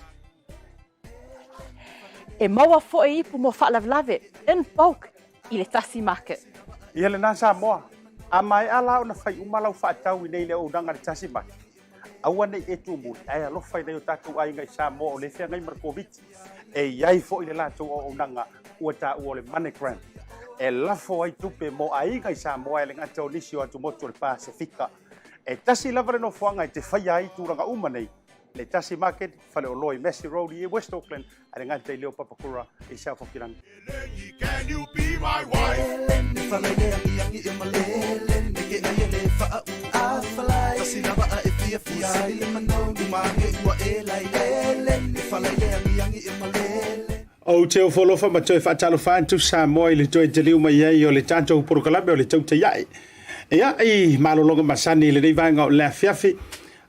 E maua foi ipu mo faalavelave in bulk i le tasi market. Ia lena Samoa, a maea la ona fai uma lau faatau i nei le auaunaga i le tasi market, aua nei e tumuli ae alofa i nai o tatou aiga i Samoa o lea e feagai ma le Koviti. E i ai foi le latou auaunaga ua taua o le MoneyGram e lafo ai tupe mo aiga i Samoa e le gata o nisi o atumotu o le Pasefika. E tasi lava le nofoaga e te faia ai tulaga uma nei, le Tasi Market, Faleoloa i Massey Road i West Auckland, a le gata i Leo Papakura i South Hokirangi. Ou te ofo alofa ma toe faatalofa atu Samoa i le toe taliu mai ai o le tatou polokalame o le Tautai Ae. Ia, i malologa masani i lenei vaega o le afiafi,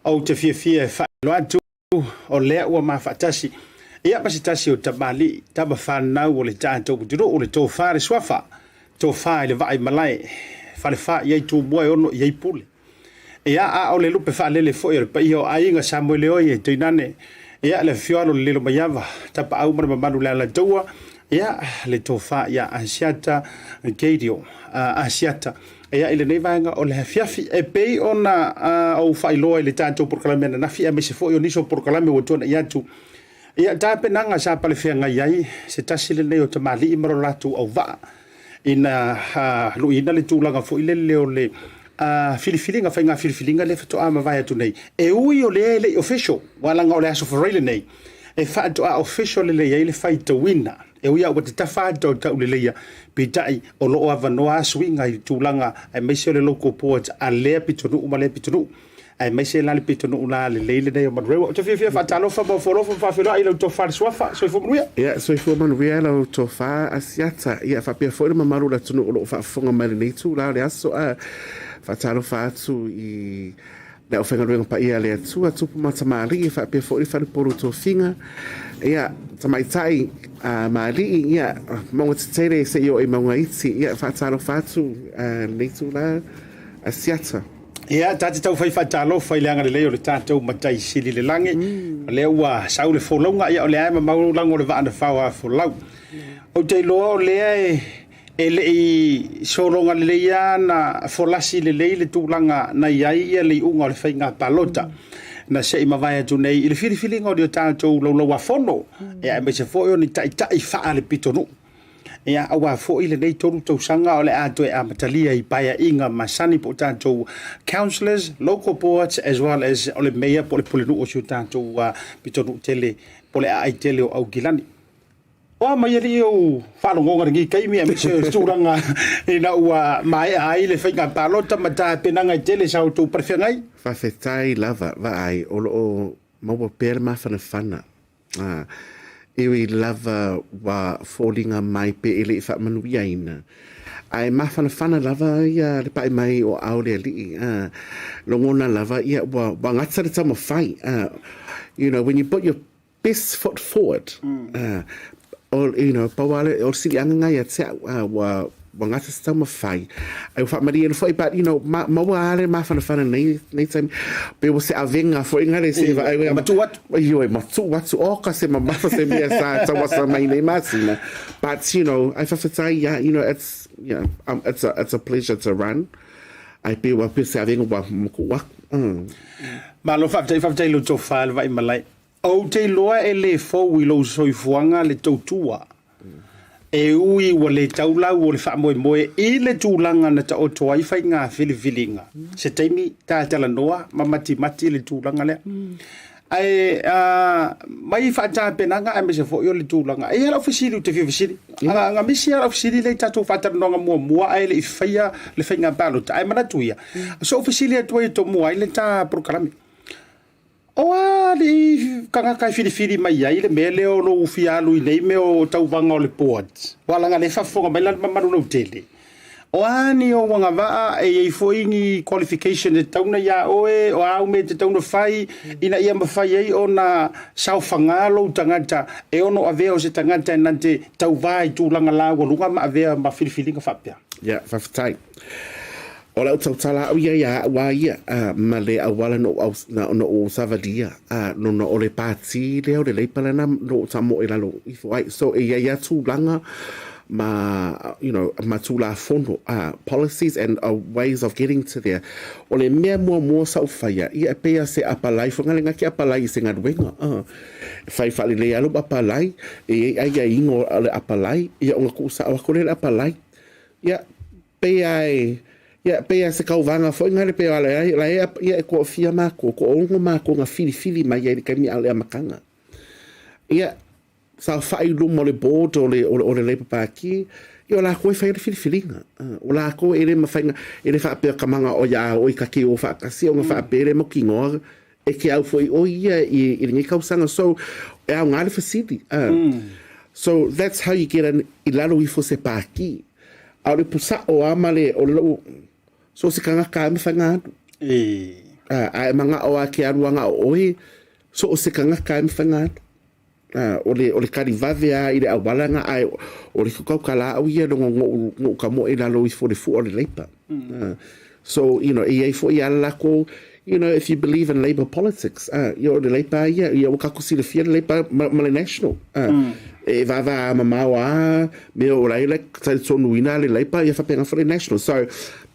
ou te fiafia e faailoa atu o lea ua ma faatasi ia ma se tasi o tamalii, tama fanau o le tatou atunuu, le tofa le suafa, tofa i le vaai malae, falefa i ai tumua e ono i ai pule. Ia, a o le lupe faalele foi o le paia o aiga Samoeleoi e tainane, ia, le afio alo le Lilomaiava, Tapaau ma le mamalu le Alataua, ia, le tofa ia Asiata Gadio, Asiata. Ia, i lenei vaega o le afiafi, e pei ona ou faailoa i le tatou polokalame ananafi, aemaise foi o nisi o polokalame ua tuanai atu, ia, tapenaga sa palefeagai ai se tasi lenei o tamalii ma lo latou auvaa, ina luiina le tulaga foi lele o le filifiliga, faiga filifiliga lea faatoa mavae atu nei. E ui o lea e le i official, aua leaga o le Aso Faraile nei, e faatoa official lelei ai le faitauina. E ui lava ua tatafa atu au tauleleia, peitai o lo o avanoa lava suiga i tulaga aemaise o le local boards a lea pitonuu ma lea pitonuu, aemaise la le pitonuu la lelei lenei o Manurewa. Ou te fiafia faatalofa ma ofoalofa ma faafeiloai i lau tofa le suafa. Soifua manuia. Ia, soifua manuia lau tofa Asiata. Ia, faapea foi le mamalu o le atunuu o lo o faafofoga mai i lenei itula o le aso. A faatalofa atu i Le aufaigaluega paia a le Atua, Tupu ma Tamalii, faapea foi le Falepolu Tofiga, ia, Tamaitai ma Alii, ia, Mauga Tetele seia oo i Mauga Iti, ia, faatalofa atu lenei itula Asiata. Ia, ta te tau fai faatalofa i le agalelei o le tatou Matai Sili i le Lagi, o lea ua sau le folauga, ia o lea e mamao lago o le vaa na fao a folau. Ou te iloa o lea e E le i sologa lelei lava na folasi lelei le tulaga na i ai le iuga o le faiga palota na se i mavae atu nei i le filifiliga o ni o tatou laulauafono, aemaise foi o ni taitai faalepitonuu. Ia, aua foi lenei tolu tausaga o le a toe amatalia i paeaiga masani po o tatou councillors, local boards as well as o le mayor po o le pulenuu o si o tatou pitonuu tele po o le aai tele o Aukilani. O a mai alii ou faalogoga i lenei taimi aemaise o se tulaga ina ua maea ai le faiga palota ma tapenaga e tele sa outou palefeagai? Faafetai lava, vaai, o lo o maua pea le mafanafana. E ui lava ua foliga mai pe e le i faamanuiaina, ae mafanafana lava ia le pae mai o aao o le Alii. Logona lava ia ua gata le taumafai. You know, when you put your best foot forward, you know, pau lava o le siliaga lena ia te au, ua Ua gata se taumafai. Ai ua faamalie foi, but you know, ma, maua lava le mafanafana nei, nei taimi. Pe ua se avega foi ngale se vaai ua matuu atu. Ioe, matuu atu. Oka se mamafa se mea sa tauasa mai nei masina. But you know, ai faafetai ia, you know, it's, yeah, it's a pleasure to run. Ai pe ua pe se avega ua matuu atu. Malo faafetai, faafetai i lou tofa le Vaimalae. Ou te iloa e le fou i lou soifuaga le tautua. E ui ua le tau lau o le faamoemoe i le tulaga na taoto ai faiga filifiliga, se taimi ta talanoa ma matimati le tulaga lea. Ae mai faatapenaga aemaise foi o le tulaga. E i ai lau fesili ou te fia fesili. Na misi lava lau fesili lea i tatou faatalanoaga muamua ae le i faia le faiga palota. Ae manatu ia, se i ou fesili atu ai e tomua ai le ta polokalame. O a alii tagata e filifili mai ai le mea lea o lou fia alu i nei mea o tauvaga o le board? Aua leaga o lea e faafofoga mai la le mamalu lautele. O a ni ou agavaa e i ai foi ni qualification e tatau ona ia oe, o a au mea e tatau ona fai ina ia mafai ai ona saofaga lou tagata e ono avea o se tagata e na te tauva i tulaga laualuga ma avea ma filifiliga faapea? Ia, faafetai. O lau tautala au ia iā au a ia, ma le auala na ou na ou savalia, nona o le pāti lea o le Leipa lena na ou tamoe i lalo ifo ai. So e i ai a tulaga ma, you know, ma tulafono, policies and ways of getting to there. O le mea muamua sa ou faia, ia e pei a se apalai foi ngale ngake apalai i se galuega. E fai faalelei a lou apalai, e i ai aiaiga o le apalai, ia ona tuusao atu lea i le apalai. Ia, Pei a e, ia, pei a se kauvaga foi ngale pei a le ai, la e, ia e toafia matou, toaono matou na filifili mai ai i le taimi a o le amataga. Ia, saofai i luma o le board o le, o le, o le Labour Party, ia o latou e faia le filifiliga. O latou e le mafai na, e le faapea ka manao iā oe ta te o faatasi ona faapea le mautinoa e te au foi ʻoe ia i, i lenei tausaga. So, e aoga le fesili. So, that's how you get in, i lalo ifo se pākī. A o le upu sa'o a ma le, o le lo'u, so o se tagata a e mafai na alu. A, a e mana'o a ke alu aga o ʻoe, so o se tagata a e mafai na alu. A, o le, o le kali vave a i le auala na ae o le tautala a'u ia logo no'u, no'u kamoe i lalo ifo o le fu'a o le Labour. A, so, you know, e i ai fo'i a le lakou, you know, if you believe in Labour politics, a, ia o le Labour ia, ia ua tatou silafia le Labour ma, ma le National. A, e vāvā mamao a mea o laila talitonuina le Labour, ia faapena foi le National. So,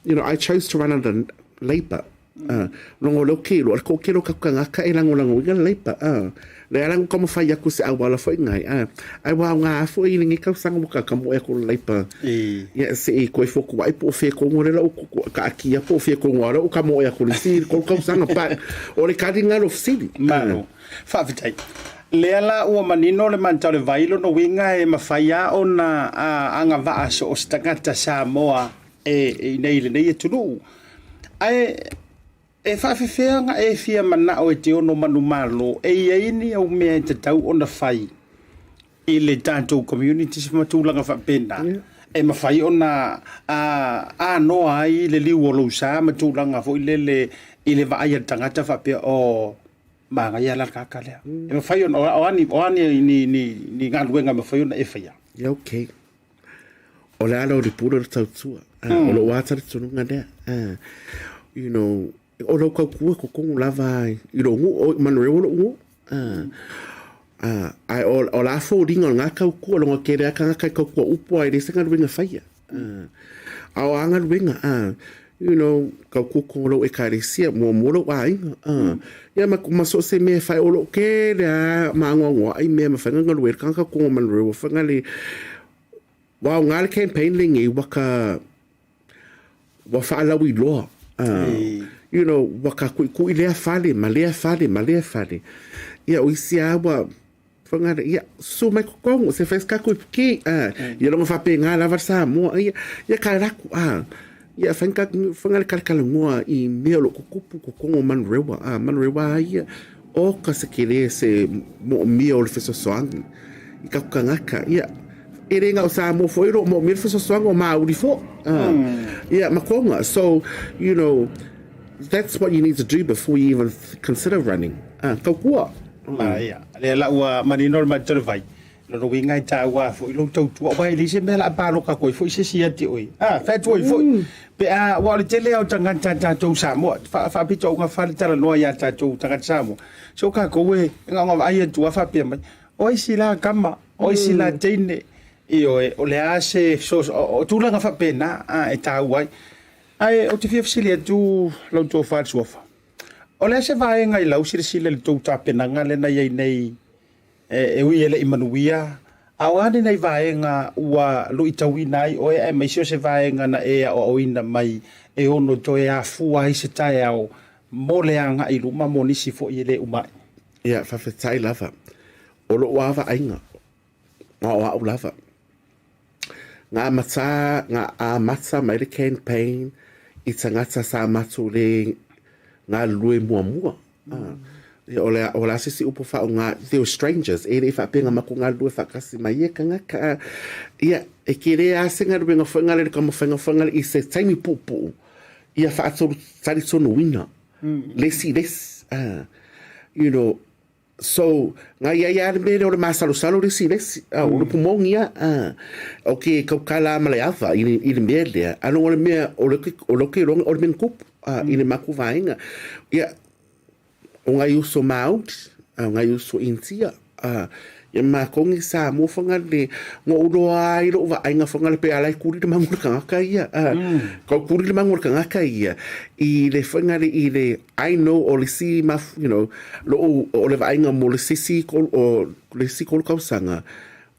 you know, I chose to run under Labour. A, logo leo ke iloa, le toatele o tatou tagata e lagolagoina le Labour. A, lea la na taumafai atu se auala foi nai, a, ae ua aoga foi i lenei tausaga ua tamoe atu le Labour. Ia se i toe fotuai po o fea tonu lea ua taatia po o fea tonu lea ua tamoe atu i le isi tolu tausaga but o le tali lena o le fesili. Malo. Faafetai. Lea la ua manino le manta o le vai, lona uiga e mafai lava ona agavaa so o se tagata Samoa e i nei i lenei atunuu. Ae e faafefea ona e fia manao e te ono manumalo e i ai ni au mea e tatau ona fai i le tatou communities ma tulaga faapena e mafai ona anoa ai le liu o lou sa ma tulaga foi lele i le vaai a le tagata faapea o manaia la le tagata lea. E mafai ona o a ni o a ni ni ni galuega e mafai ona e faia. Yeah, okay. O le ala o le pule o le tautua. O lou lava talitonuga lea. You know, o lau tautua e totonu lava i lou nuu, o Manurewa lou nuu. Ae o la foliga o lena tautua, logo tele lava tagata e tautua upu ae leai se galuega e faia. A o a galuega, you know, tautua totonu o lou ekalesia, muamua lou aiga. Ia ma so o se mea e fai, o loo tele lava maanoanoaʻi mea e mafai ona galue ai le tagata totonu o Manurewa foi na le. Ua aoga le campaign lenei ua ka ua faalauiloa you know ua ka kuʻikuʻi lea fale ma lea fale ma lea fale. Ia o isi lava ua fagale ia susu mai totonu se fai se tatou ipuki ia loga faapena lava le Samoa ia ia ka alu atu ia fai fagale talatalanoa i mea o lo o tutupu i totonu o Manurewa Manurewa lava ia oka se tele se moomia o le fesoasoani i tatou tagata ia e le na o Samoa foi o lo o moomia le fesoasoani o Maori foi ia ma Tonga so you know that's what you need to do before you even consider running tautua. Ia, lea la ua manino le matou vai, lona uiga e taua foi lou tautua, aua e leai se mea o le a palota atu ai foi se isi ia te oe. A, fai atu ai foi, pe a, aua o le tele lava o tagata a tatou Samoa, faapitoauga fale talanoa ia tatou tagata Samoa, so tatou e na ona vaai atu lava faapea mai, o ai si la tama, o ai si la teine, ioe, o le a se fesoasoani, o tulaga faapena e taua ai. Ae ou te fia fesili atu lau tofa le Suafa, O le a se vaega i lau silasila i le tou tapenaga lea na i ai nei e ui e le i manuia, a o a ni nai vaega ua luitauina ai oe aemaise o se vaega na e aoaoina mai e ono toe afua ai se taeao mo le agai i luma mo nisi foi e le uma ae? Ia, faafetai lava. O lou lava vaaiga, na o au lava. Na amata, na amata mai le campaign i tagata sa matou le galulue muamua. Mm. Ia, o le, o le a se isi upu faaaoga, they were strangers, e le i faapea na matou galulue faatasi ma ia tagata. Ia, e tele lava se galuega foi na le taumafaiga foi na i se taimi puupuu, ia faatolitonuina le isi i le isi. You know, So, na i ai lava le mea lea o le masalosalo le isi i le isi. O le upu moni lava, ou te tautala lava ma le ava i le mea lea, ae o le mea o lea ou te iloa o le mea na tupu i le matou vaega. Ia, o nai uso Māori, o nai uso Initia, ia ma matou nei Samoa foi na le, na ou iloa lava i lou vaaiga foi na le pei a la e tuli le magu o le tagata ia, tau tuli le magu o le tagata ia i le foi na le i le I know o le isi maf, you know, lou, o le vaaiga mo le sisi, o le isi kolu tausaga,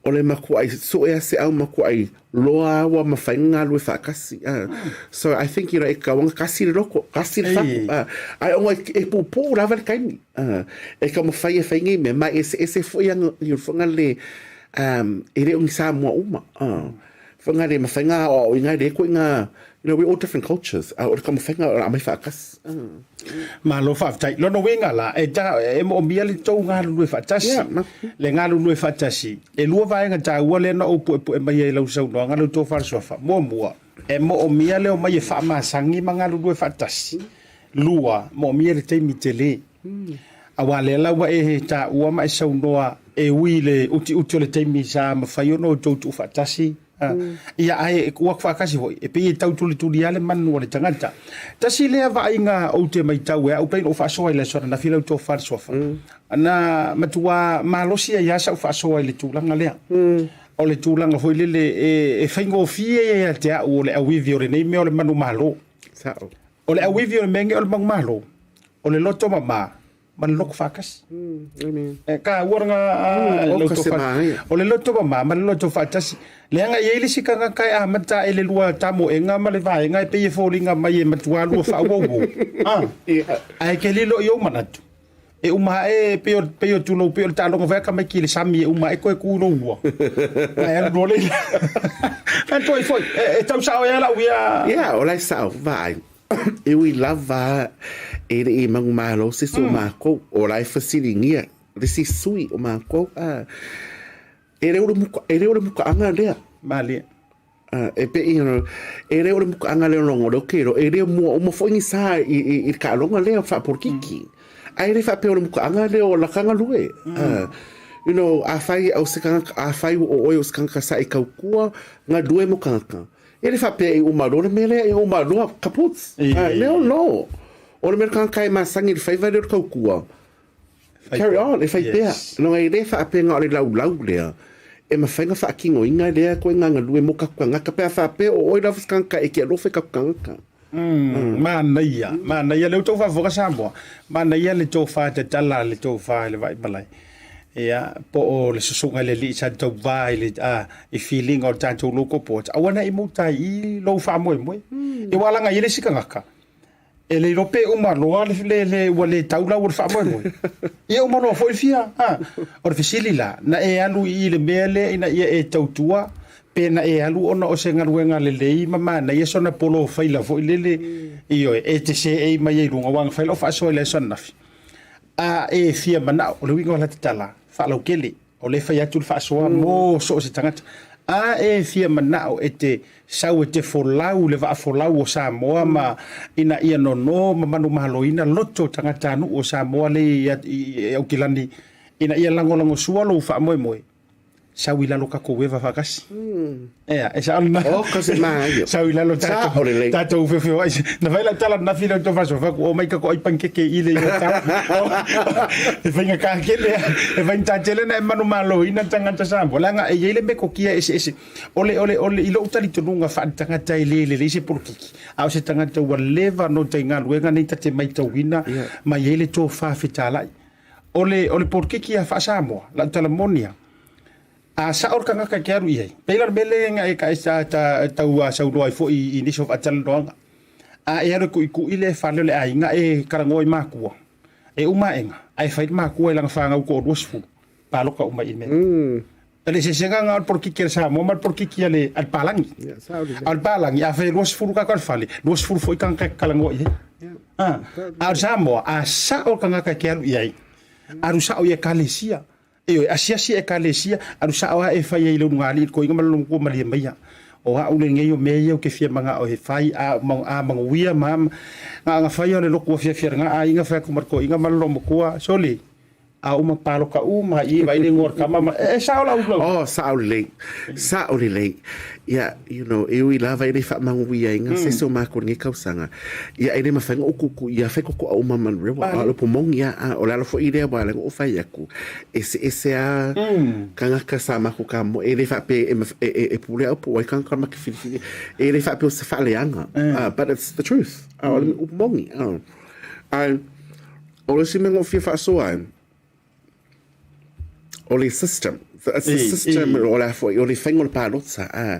o le matuai sue a se au matuai loa ua mafai ona galulue faatasi. So I think, you know, e tatau ona tasi le loto, tasi le fatu. Ae ona e puupuu lava le taimi. E taumafai e fai nei mea, ma e eseese foi aga, you know, foi le, e le o ni Samoa uma. Whanga le mawhai ngā o i ngā le koe ngā, you know, we're all different cultures. A o le taumafaiga o le aumai faatasi. Malo faafetai. Lona uiga la, e ta, e moomia le tou galulue faatasi. Yeah, ma. Le galulue faatasi. E lua vaega taua lea na ou puepue mai ai i lau saunoaga lau tofa Suafa. Muamua, e moomia le omai e faamasani ma galulue faatasi. Lua, moomia le taimi tele. Aua lea la ua e taua ma e saunoa e ui i le utiuti o le taimi sa mafai ona outou tuufaatasi, ia ae ua faatasi foi, e pei e tau tulituli lava le manu o le tagata. Tasi lea vaaiga ou te matau e au pei ona ou faasoa i le aso ananafi lau tofa le suafa, na matua malosi ai lava sau faasoa i le tulaga lea. O le tulaga foi lele e faigofie ia te au o le auivi o lenei mea o le manumalo. Sao. O le auivi o le mea nei o le manumalo, o le loto mama ma le loto faatasi. E taua lena loto faatasi. O le loto mama ma le loto faatasi. Leaga e i ai le isi tagata e amata ae le lua tamoega ma le vaega e pei e foliga mai e matua lua faauouou. Ae ke lilo i ou manatu, e uma ae e pei o, pei o tulou, pei o le taaloga foi a tamaiti i le sami e uma ae toe tu i lou ua. Ae alu loa le ila. Fai atu ai foi, e, e tau sao ai lau ia. Ia, o la e sao, vaai. E ui lava e le i manumalo se isi o makou, o la e fesiligia le isi sui o makou, a, e le o le muka, e le o le mukaaga lea. Malie. A, e pei, you know, e le o le mukaaga lea o lea ou te iloa, e le mua uma foi ni sa i, i, i le taaloga lea faapolokiki. Ae le faapea o le mukaaga lea o laka galue. A, you know, afai o se tagata, afai ua o oe o se tagata sa e tautua, galue mo tagata. E le faapea e uma loa le mea lea, e uma loa, kaput. A, lea no. O le mea le tagata e masani i le faiva lea o le tautua, carry on, e fai pea. No, e le faapea na o le laulau lea, e mafai ona faatinoina lea koe galue mo tatou tagata, pe a faapea o oe lava se tagata e te alofa i tatou tagata. Manaia, manaia lea ua tou faafofoga Samoa, manaia le tofa tatala, le tofa i le Vaimalae. Ia, po o le susuga i le alii sa tauva i le a, i filiga o le tatou local boards, aua ne i muta ai i lou faamoemoe. Ia ua alaga i ai le isi tagata, e le iloa pe uma loa le, le, le, ua le tau lau o le faamoemoe. Ia uma loa foi le fia. A, o le fesili la, na e alu i i le mea lea ina ia e tautua, pe na e alu ona o se galuega lelei ma manaia sona polofaila foi lele, ioe, e te seei mai ai i luga, aua na fai lau faasoa i le aso ananafi. A e fia manao, o le uiga o la tatala, faalautele, o lea e fai atu le faasoa mo so o se tagata. A e fia manao e te sau e te folau le vaafolau o Samoa ma ina ia nono ma manumaloina loto o tagatanuu o Samoa lea i Aukilani ina ia lagolagosua lou faamoemoe, sau i lalo tatou eva faatasi. Ea, e sao lena. O, ka se māia. Sau i lalo tatou. Sao lelei. Tatou feofeoai. Na fai lau tala ananafi i lau tou faasoa, fai atu, omai tatou ai panikeke i le igoa tau. E faigata tele, e faigata tele ona e manumaloina tagata Samoa, leaga e i ai le metotia eseese. O le, o le, o le, i lou talitonuga faale-tagata e le lelei se polokiki, a o se tagata ua leva ona ota i galuega nei ta te maitauina ma i ai le tofa fetalai. O le, o le polokiki a faa-Samoa, lau tala moni lava, a sao le tagata e te alu i ai, pei la o le mea lea na e, ta, ta, tau saunoa ai foi i nisi o faatalanoaga, a e alu e tuitui le fale o le aiga e talanoa i matua, e uma aega, ae fai le matua i lana fanau toalua sefulu, palota uma i le mea. O le eseesega lena o le polokiki a le Samoa ma le polokiki a le, a le palagi. A o le palagi, a fai e 20 tagata o le fale, 20 foi tagata e talanoa i ai. A, a o le Samoa, a sao le tagata e te alu i ai, alu sao i ekalesia. Ioe, asiasi i ekalesia, alu sao lava e fai ai i le ulugalii i le toeaina ma le lolomatua malie maia. O au lenei o mea ia ou te fia manao e fai, a, a manuia ma, na ona fai o le lotu afiafi a lena aiga fai atu ma le toeaina ma le lolomatua, sole, A uma paloka uma i vai le ngoa kama ma e sao lau lau. Oh, sao lelei. Sao lelei. Ia, you know, e ui lava e le faamanuiaina se isi o makou i lenei tausaga. Ia, e le mafai ona ou kuku ia fai kokoa uma ma le rewa. A o le upu moni lava, a o le ala foi lea ua ala ai ona ou fai atu, eseese lava tagata sa matou kamoe. E le faapea e pule au po o ai tagata ma te filifili. E le faapea o se faaleaga, but it's the truth. A o le upu moni. Ae O le isi mea na ou fia faasoa ai, o le system. It's the system o le a foi, o le faiga o le palota. A.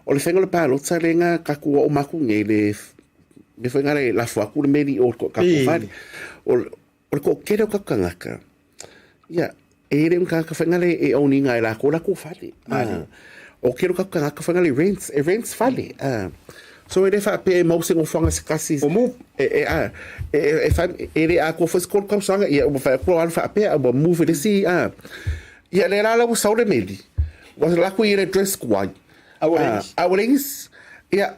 O le faiga o le palota lea na tatou o matou nei le mea foi na le lafo atu le meli i o tatou fale. O le toatele o tatou tagata, ia, e le o ni tagata foi nale e own ina e lakou lakou fale. Ah. O kelo tatou tagata foi nale rents, e rents fale. Ah. So e le faapea e mau se nofoaga se tasi. O move. E, e, ah, e, e, e, fai, e le atoa foi se tolu tausaga, ia, ua fai atu alu faapea, ua move i le isi, ah. Ia, lea la la ua sau le meli. Ua lako i le address kuai. A ua leai nisi. A ua leai nisi. Ia,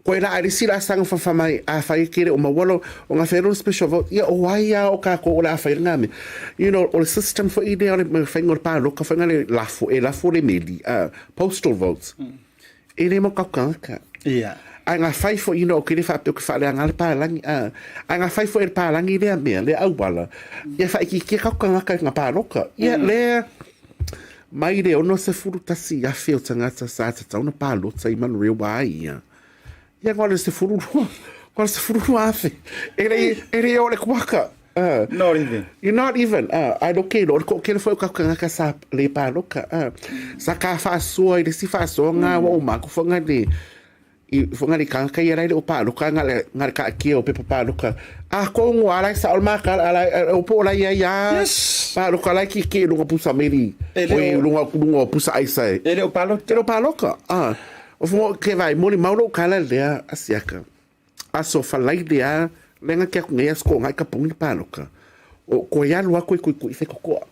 Koe la a le isi laasaga fafa mai, afai e ke le o maua lo, o nga fai lo special vote, ia o ai a o kākou o le a fai lena mea. You know, o le system foi lea o le faiga o le pāloka foi le lafo, e lafo le meli, postal votes. E le mo kau kāka. Yeah. Ae ngā whai foi, you know, ke le whaapea o ke whaaleanga le pālangi, ae ngā whai foi e le pālangi lea mea, lea auala, ia whaikiki kau kangaka i ngā pāloka. Ia, lea, Mai le 61,000 o tagata sa tatau ona palota i Manurewa ai ia. Ia kua le 12, kua le 12,000. E le, e le o le kuaka. Not even. You're not even. Ai lo ke lo, o le toatele foi o tatou tagata sa le paloka. Sa ka faasoa i le isi faasoa nga ua uma atu foi nga le, I whangari ka kai ara o pāloka ngā le ngā le kaakia o pepa pāloka. A ko ngo ala sa o maka ala o po la ia ia. Yes. Pāloka la ki ki lunga pusa meri. E le O i lunga lunga o pusa aisa e. E le o pāloka. E le o pāloka. Ah. O whango ke vai moli maulo kala lea asiaka. Aso whalai lea lenga ke aku ngai asko ngai ka pongi pāloka. O ko ia lua koe kui kui whekokoa.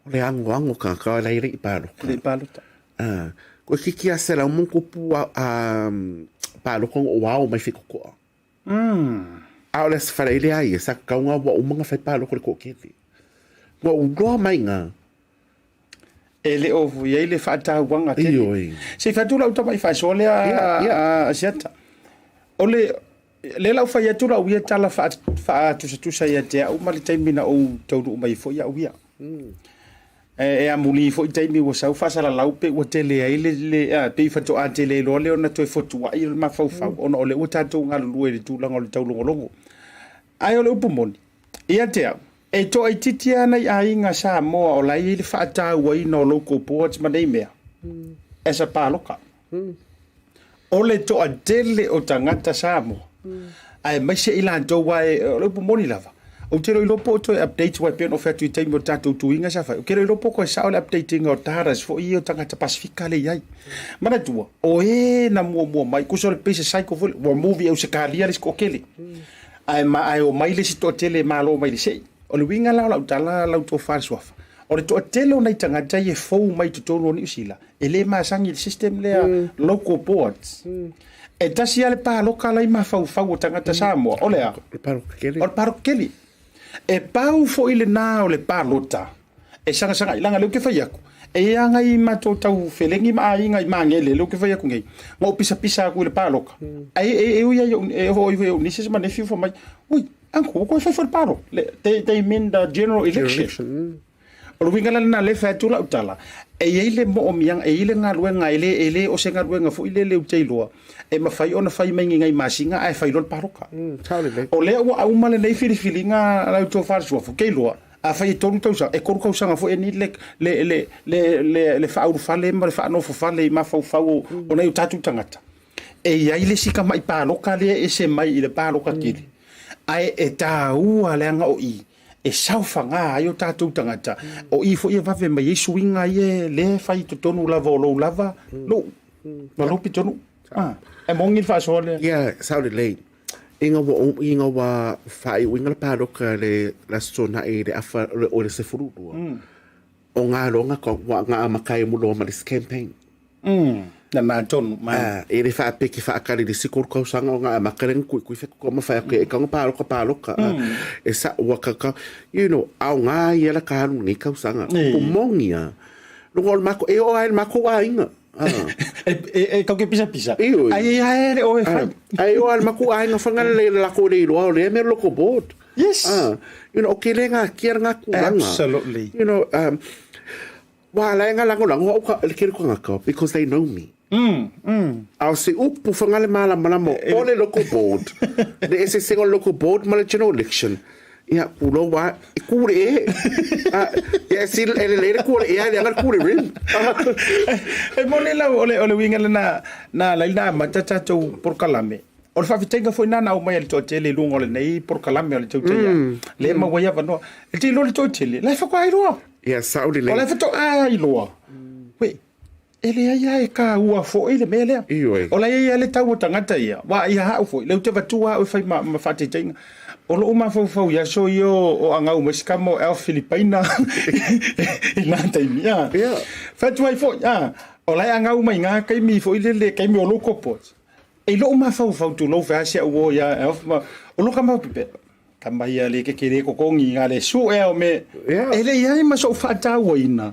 O le agoago ka ka la i le i pāloka. Le i pāloka. Ah, koe kiki a se lau mong kupu a, a pāloka o wao mai whikokoa. A o le se whare le ai, sa kau ngā wa umanga whai pāloka le kōkete. Ngā uloa mai ngā. E le o i ai le whaatauanga tele. Ioe. Se i whatu lau tama i whaesoa lea a Asiata. O le, Lea la ou fai atu lau ia tala faatusatusa ia te au ma le taimi na ou taunuu mai foi au ia. E, e amuli foi taimi ua sau faasalalau pe ua tele ai le, le a, pei faatoa tele ai loa lea ona toe fotuai o le mafaufau ona o lea ua tatou galulue i le tulaga o le taulogologo. Ae o le upu moni, ia te au, E toaitiiti lava nai aiga Samoa o la e i ai le faatauaina o local boards ma nei mea as a paloka. O le toatele o tagata Samoa, aemaise i latou aua o le upu moni lava, ou te le o iloa po o toe update aua e pei ona ou fai atu i taimi o le tatou tuiga sa fai, ou te le o iloa po o toe sao le update ina o datas foi ia o tagata Pasefika lea e i ai. Manatua, o e na muamua mai, tusa o le pei se cycle foi lea, ua move i Ausetalia le isi toatele, ae ae omai le isi toatele e malo mai le sei. O le uiga la o lau tala lau tofa le suafa, o le toatele o nai tagata ia e fou mai i totonu o Niu Sila, e le masani i le system lea local boards. E tasi lava le paloka la i mafaufau o tagata Samoa, o le a? O le paloka kele. O le paloka kele. E pau foi lena o le palota e sagasaga leaga lea ou te fai atu, e i ai lava nai matou tau felegi ma aiga i Magele lea ou te fai atu nei, na ou pisapisa atu i le paloka, ae e ui lava i e oo ifo i ou nieces ma nephew fai mai, ui, uncle, ua toe fai foi le paloka. They mean the general election. O le uiga la lena lea e fai atu lau tala, e i ai le moomiaga, e i ai le galuega, e le, e le o se galuega foi lele ou te iloa, e mafai ona fai mai ni nai masina ae fai loa le paloka. O lea ua auma lenei filifiliga a lau tofa le suafa, ou te iloa, afai e 3 tausaga, e 3 tausaga foi e need le, le, le, le, le, le faaulufale ma le faanofofale i mafaufau o nai o tatou tagata. E i ai le isi tamai paloka lea e ese mai i le paloka tele, ae e taua leaga o i, e saofaga ai o tatou tagata, o i foi e vave mai ai suiga ia lea e fai i totonu lava o lou lava nuu ma lou pitonuu. E moni le faasoa lea? Ia, sao lelei. Ina ua, ina ua faaiuina le paloka i le Aso Toonai i le afa, o le 12, o ngā ronga ka wa ngā amata e muloa ma le isi campaign. Na nā tonu, ma. E le whaapea ki whaakari le sikoru kausanga o ngā amata lenga kui kui wheku kua mawhai ake e kaunga pāloka pāloka. E sa ua ka ka, you know, ao ngā ia la ka alu nei kausanga. Ko mongia, lunga o le mako, e o ai le mako a inga. E kau ke pisa pisa. Ai e ai le o e whai. Ai o ai le mako a inga whangana le lako le iloa o le mea loko board. Yes. You know, o ke le ngā kia ngā kūranga. Absolutely. You know, wa la nga lango lango au ka le kere kanga because they know me. Ao se upu whangale mala malamo o le local board. Le ese single local board ma le general election. Ia, kulo wa, e kure e. Ia, si le le le kure e, le anga kure rim. E moni lau, o le uiga lena, na ala ai na amata tatou polokalame. O le faafetaiga foi lena na aumai e le toatele i luga o lenei polokalame o le Tautai lea e maua ai avanoa. E te iloa le toatele, la e faatoa iloa. Ia, sao lelei. O la e faatoa iloa. Wei, e leai lava e taua foi le mea lea. Ioe. O la e i ai lava le tau o tagata ia, aua ia au foi, lea ou te avatua au e fai ma faataitaiga. O lou mafaufau i aso ia o angau mai se tama o Elf Filipaina i na taimi. Ia. Fai atu ai foi, o la e angau mai ngā taimi foi lele, taimi o local boards. I lou mafaufau tulou fai si au o ia Elf ma, o lou kama pepe, kama ia le ke kele kokongi ngā le su e au me, e le iai ma sou faatauaina.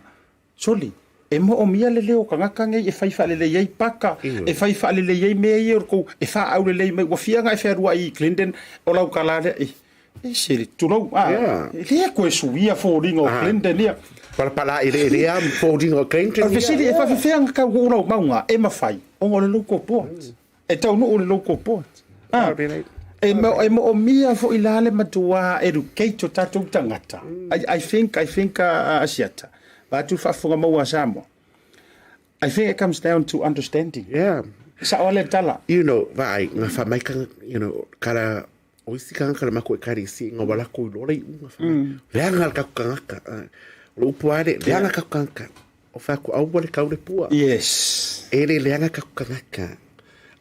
Soli, e moomia le leo o tagata nei e fai faalelei ai paka, e fai faalelei ai mea ia o le tou, e faaau lelei mai, ua fia agai fealuai i Glendon, o lau tala lea, e, ese le, tulou, a, e le toe suia foliga o Glendon ia. Palapala eleele a foliga o Glendon ia. O le fesili, e faafefea ona tau lau mauga e mafai ona o le local board. E taunuu le local board. A, e, e moomia foi la le matua educate o tatou tagata. I, I think, I think, Asiata, vaeatu le faafofoga maua a Samoa. I think it comes down to understanding. Yeah. Sao lava le tala. You know, vaai, nga whamaika, you know, kara, o isi kangaka le mako e kare isi, nga wala ko iloa le iuga whamai. Leaga le kaku kangaka. O le upu ale, leaga kaku kangaka. O whea ko aua le kau le pua. Yes. E le leaga kaku kangaka.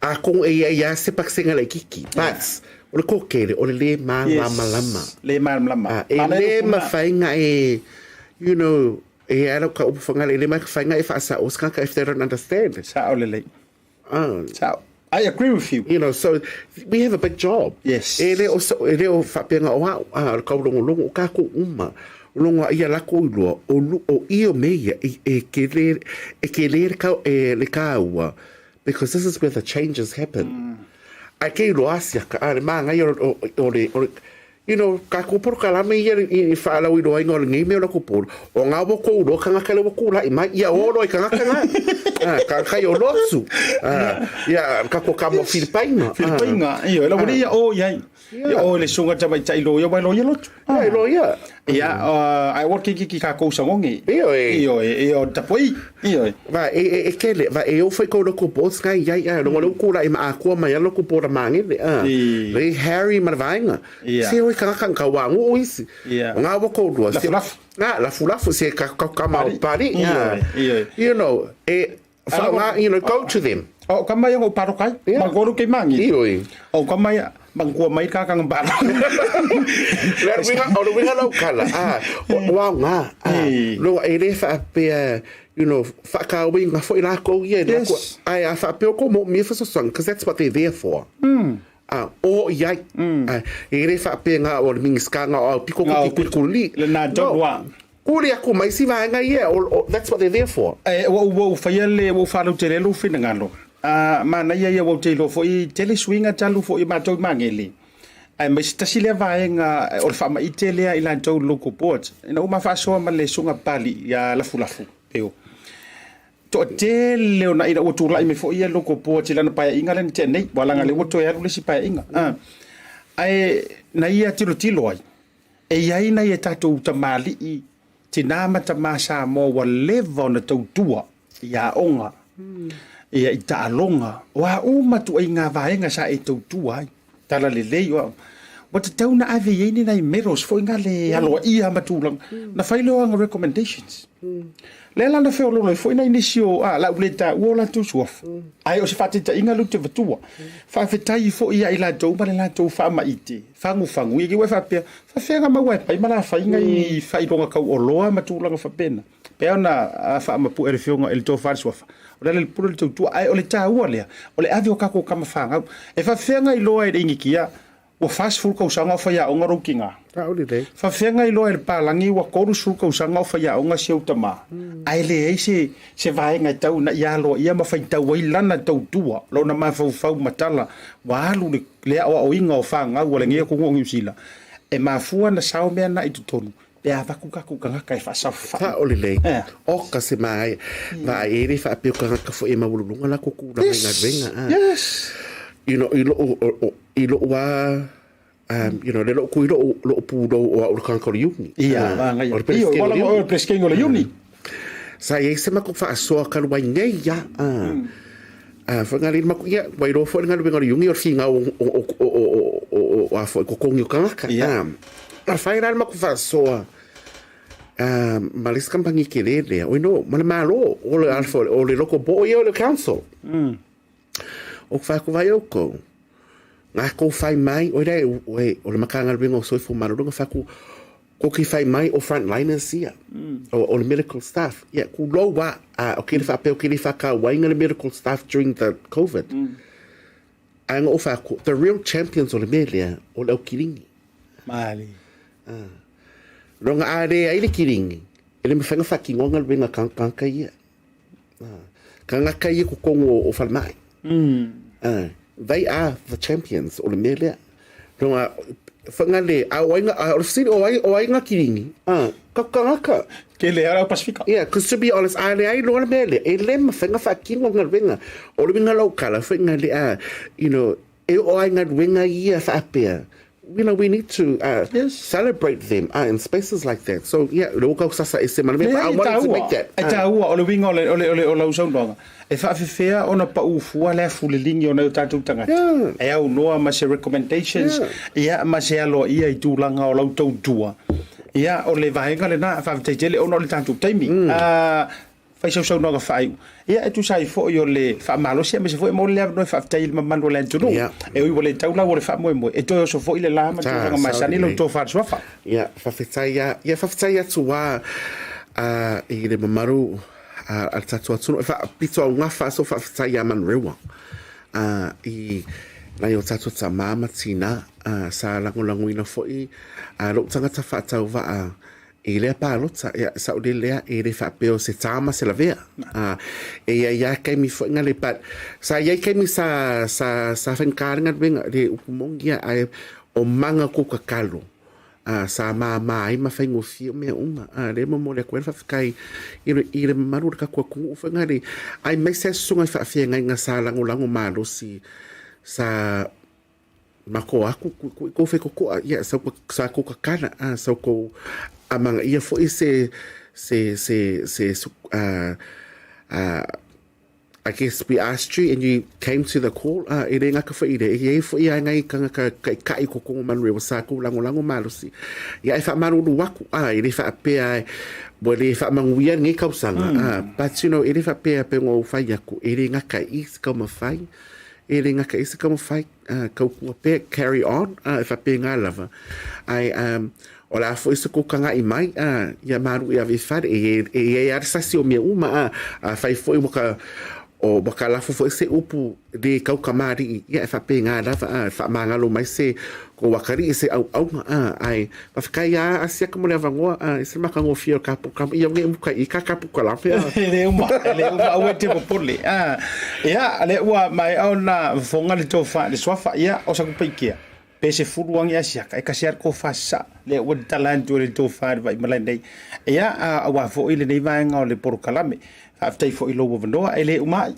A kong e ia ia se paksenga le kiki. But, o le kokele, o le le malamalama. Yes. Le malamalama. E le mawhainga e, you know, e ala ka upu whangale, e le mawhainga e whaasa o skaka if they don't understand. Sao lelei. Sao. I agree with you. You know, so we have a big job. Yes. E le o, e le o whapenga o au, a, o kaulongolongo, o kako uma, longo a ia lako iloa, o, lu, o io me ia, e, e ke le, e ke le le ka, e, le kāua, because this is where the changes happen. Ai ke iloa asiaka, a le māngai o, o, o le, o le, You know, ka ko porokalame ia i whaalau i roa inga o le ngei mea o la ko poro. O ngā wa kou roa kangaka le wa kou lai mai, ia o roa i kangaka ngā. Ah, ka kai o lotu. Ah, ia, ka ko ka mo Filipaina. Filipaina, iyo, e la wale ia o iai. Ia o le susuga tamaitai loia, aua e loia lotu. Ia, e loia. Ia, ae aua le kikiki kākou sagogi. Ioe. Ioe, ia o le tapuai. Ioe. Va, e, e, e kele, va, e o fai kou local boards ngai iai, a, longa le uku la i ma akua mai a local board a mangele, a. Le Harry ma le vaenga. Se oi kangaka ka wa ngu isi. Ia. O ngā wa kou lua. Lafu lafu. Ngā, lafu lafu, se ka, ka, ka mau pari. Ioe, ioe. You know, e, whaonga, you know, go to them. O ka mai o paro kai, Yeah. ma goru kei mangi. Ioi. O ka mai mangua mai ka kanga paro. Le winga, o le winga lau kala, ah, o o au ngā, ah, Ei. loa e le whaapea, you know, whakawinga foi lākou ia, Yes. lākou, ai, a whaapea ko mo mea whasosong, because that's what they're there for. Ah, o iai, ah, e le whaapea ngā o le mingiska ngā o au piko Ngā ko o ki kulikuli. Le nā No. wa. Kuli aku mai si vaenga ia, o, that's what they're there for. E, ua ua ua faia le ua faalautele ai lou finagalo. A, manaia ia ua ou te iloa foi, tele suiga talu foi i matou i Magele. Aemaise tasi lea vaega o le faamaite lea i latou local boards. Ina ua ma faasoa ma le susuga Papalii ia Lafulafu, Peo. Toatele ona ina ua tulai mai foi ia local boards i lana paeaiga lea na tea nei, ua laga lea ua toe alu le isi paeaiga. Ae na ia tilotilo ai, E i ai nai a tatou tamalii, tinā ma tamā Samoa ua leva ona tautua i aoga, ia i taaloga, o a uma tuaiga vaega sa e tautua ai, talalelei o aoga. Ua tatau ona ave i ai ni nai medals foi nga le aloaia ma tulaga, na fai lea o ana recommendations. Lea la na feololo ai foi nai nisi o a lau le taua o latou suafa. Ae o se faataitaiga lea ou te avatua. Faafetai foi ia i latou ma le latou faamaite, fagufagu ia ua e faapea, faafeaga maua e pai ma lafaiga i faailoga tauoloa ma tulaga faapena. Pei ona faamapue e le Afioga i le Tofa le Suafa, o le ala i le pule o le tautua, ae o le taua lea, o le ave o kakou kama fanau. E faafeaga iloa e le inikia Ua 40 kausaga o faiaoga lou tina. Faafeagai loa e le palagi ua 30 kausaga o faiaoga si ou tama, ae leai se se vaega e tau ina ia aloaia ma faitau ai lana tautua, lona mafaufau matala ua alu le le aoaoina o fanau a lenei atunuu o Niu Sila. E mafua ona sao mea na i totonu pe a avatu tatou tagata e faasafai. Sao lelei. Oka se māia. Vaai e le faapea o tagata foi e maualuluga lakou tulaga i galuega. Yes. You know, i lou, i lou a, um, you know, le lou kui lou, lou pūlou o au le tagata o le uni. Ia, vaagaia. O le Peresetene o le uni. O le Peresetene o le uni. Sa i ai se matou faasoa talu ai nei ia. Whangarei maku ia, wai roa foi le galuega o le uni o le figao o a foi totogi o tagata. Na whai la le maku faasoa ma le isi kamupani tele lea, oi no, ma le Malo, o le o le local board ia o le council. O ku whai ku vai oukou, ngā kou whai mai, oi rei, o le Matagaluega o Soifua Maloloina, whai ku, ko ki whai mai o frontliners ia, o le medical staff. Ia, ku lou a, a, o kere whapea, o kere whakauainga le medical staff during the COVID. Ai nga o whai ku, the real champions o le mea lea, o le au kiringi. Maali. Ronga a re ai le kiringi, e le mawhai nga whakingoa ngaluenga kanka ia. Ka ngaka ia ko kongo o whalemai. They are the champions o le mea lea. Ronga, whangale, a o ai nga, o le fesili, o ai, o ai nga kiringi? Ka kangaka. Ke le ara o Pasifika. Yeah, cause to be honest, a le ai loa le mea lea, e le mawhai nga whakingo ngaluenga. O le winga lau kala, whangale, you know, E oo ai galuega ia faapea, you know, we need to Yes. celebrate them in spaces like that. So, yeah, le oka sasa e se mana mea, but I Leai, e wanted to taua, make that. e taua, o le uiga o le, o le, o le, o lau saunoaga, e faafefea ona pau fua le afuleligi o nai o tatou tagata, Yeah. e aunoa ma se recommendations, Yeah. ia, ma se aloaia i tulaga o lau tautua. Ia, o le vaega lena, faafetai tele ona o le tatou taimi. Ah, Fai sau saunoaga faaiu. Ia, e tusa ai foi o le faamalosi aemaise foi mo le avanoa e faafetai i le mamalu o le atunuu. Ia. E ui ua le tau lau o le faamoemoe, e toe oso foi le la ma Ta, tulaga masani lau saolelei. tofa le suafa. Ia, faafetai a, ia faafetai atu a, a i le mamalu a, a le tatou atunuu. E faapito augafa so faafetai ia Manurewa a, i nai o tatou tamā ma tinā a, sa lagolagoina foi a lou tagata faatauvaa I lea palota, ia, saolele lea, e le faapea o se tā ma se lavea. E ia ia kaimi foi nga le, but sa iai kaimi sa, sa, sa whaingā le galuega, le upu moni ia, ae o manga ko kakalo. Sa māmā ai ma whaingofie o mea uma. Le momoli atu ai le faafetai i le, i le mamalu o le tatou atunuu foi nga le, aemaise lava susuga i faafeagaiga sa lagolago malosi, sa. mako aku ku kou fekokoa ia sa sa kou kakana a sa kou amagaia foi se se se se a a I guess we asked you and you came to the call a e le gata foi i lea e iai foi a ngai kangaka kaikai ko kongo manurewa sa kou lagolago malosi ia e faamalulu aku a e le faapea ua le faamanuia lenei kausaga a but you know e le faapea pe ua ou fai aku e le gata i se taumafai e le gata i se taumafai uh, kaukua pea, carry on, uh, e whapēngā lava. Ai, um, o la foi se kōkanga i mai, uh, ia maru i ave i whare, e, e, e, e ara sasi o mea uma, uh, a whai foi waka, o waka lafo foi se upu le kauka mārii, ia e whapēngā lava, uh, whaamāngalo mai se ko wakari i se au aunga, uh, ai, whawhikai a asiaka mo le avangoa, uh, i se makangofia o ka puka, ia nge muka i ka ka puka la pea. E le uma, e le uma, aua e te popole. Ah, ia, le ua mai au na fofoga le tofa le suafa, ia, o sa kupaikea. Pe se fulu angi asiaka, e kasi ar ko fasa, le ua tala atu le tofa le vai malai nei. Ia, aua foi lenei vaega o le porokalame. Faafetai foi i lou avanoa, e le uma ai.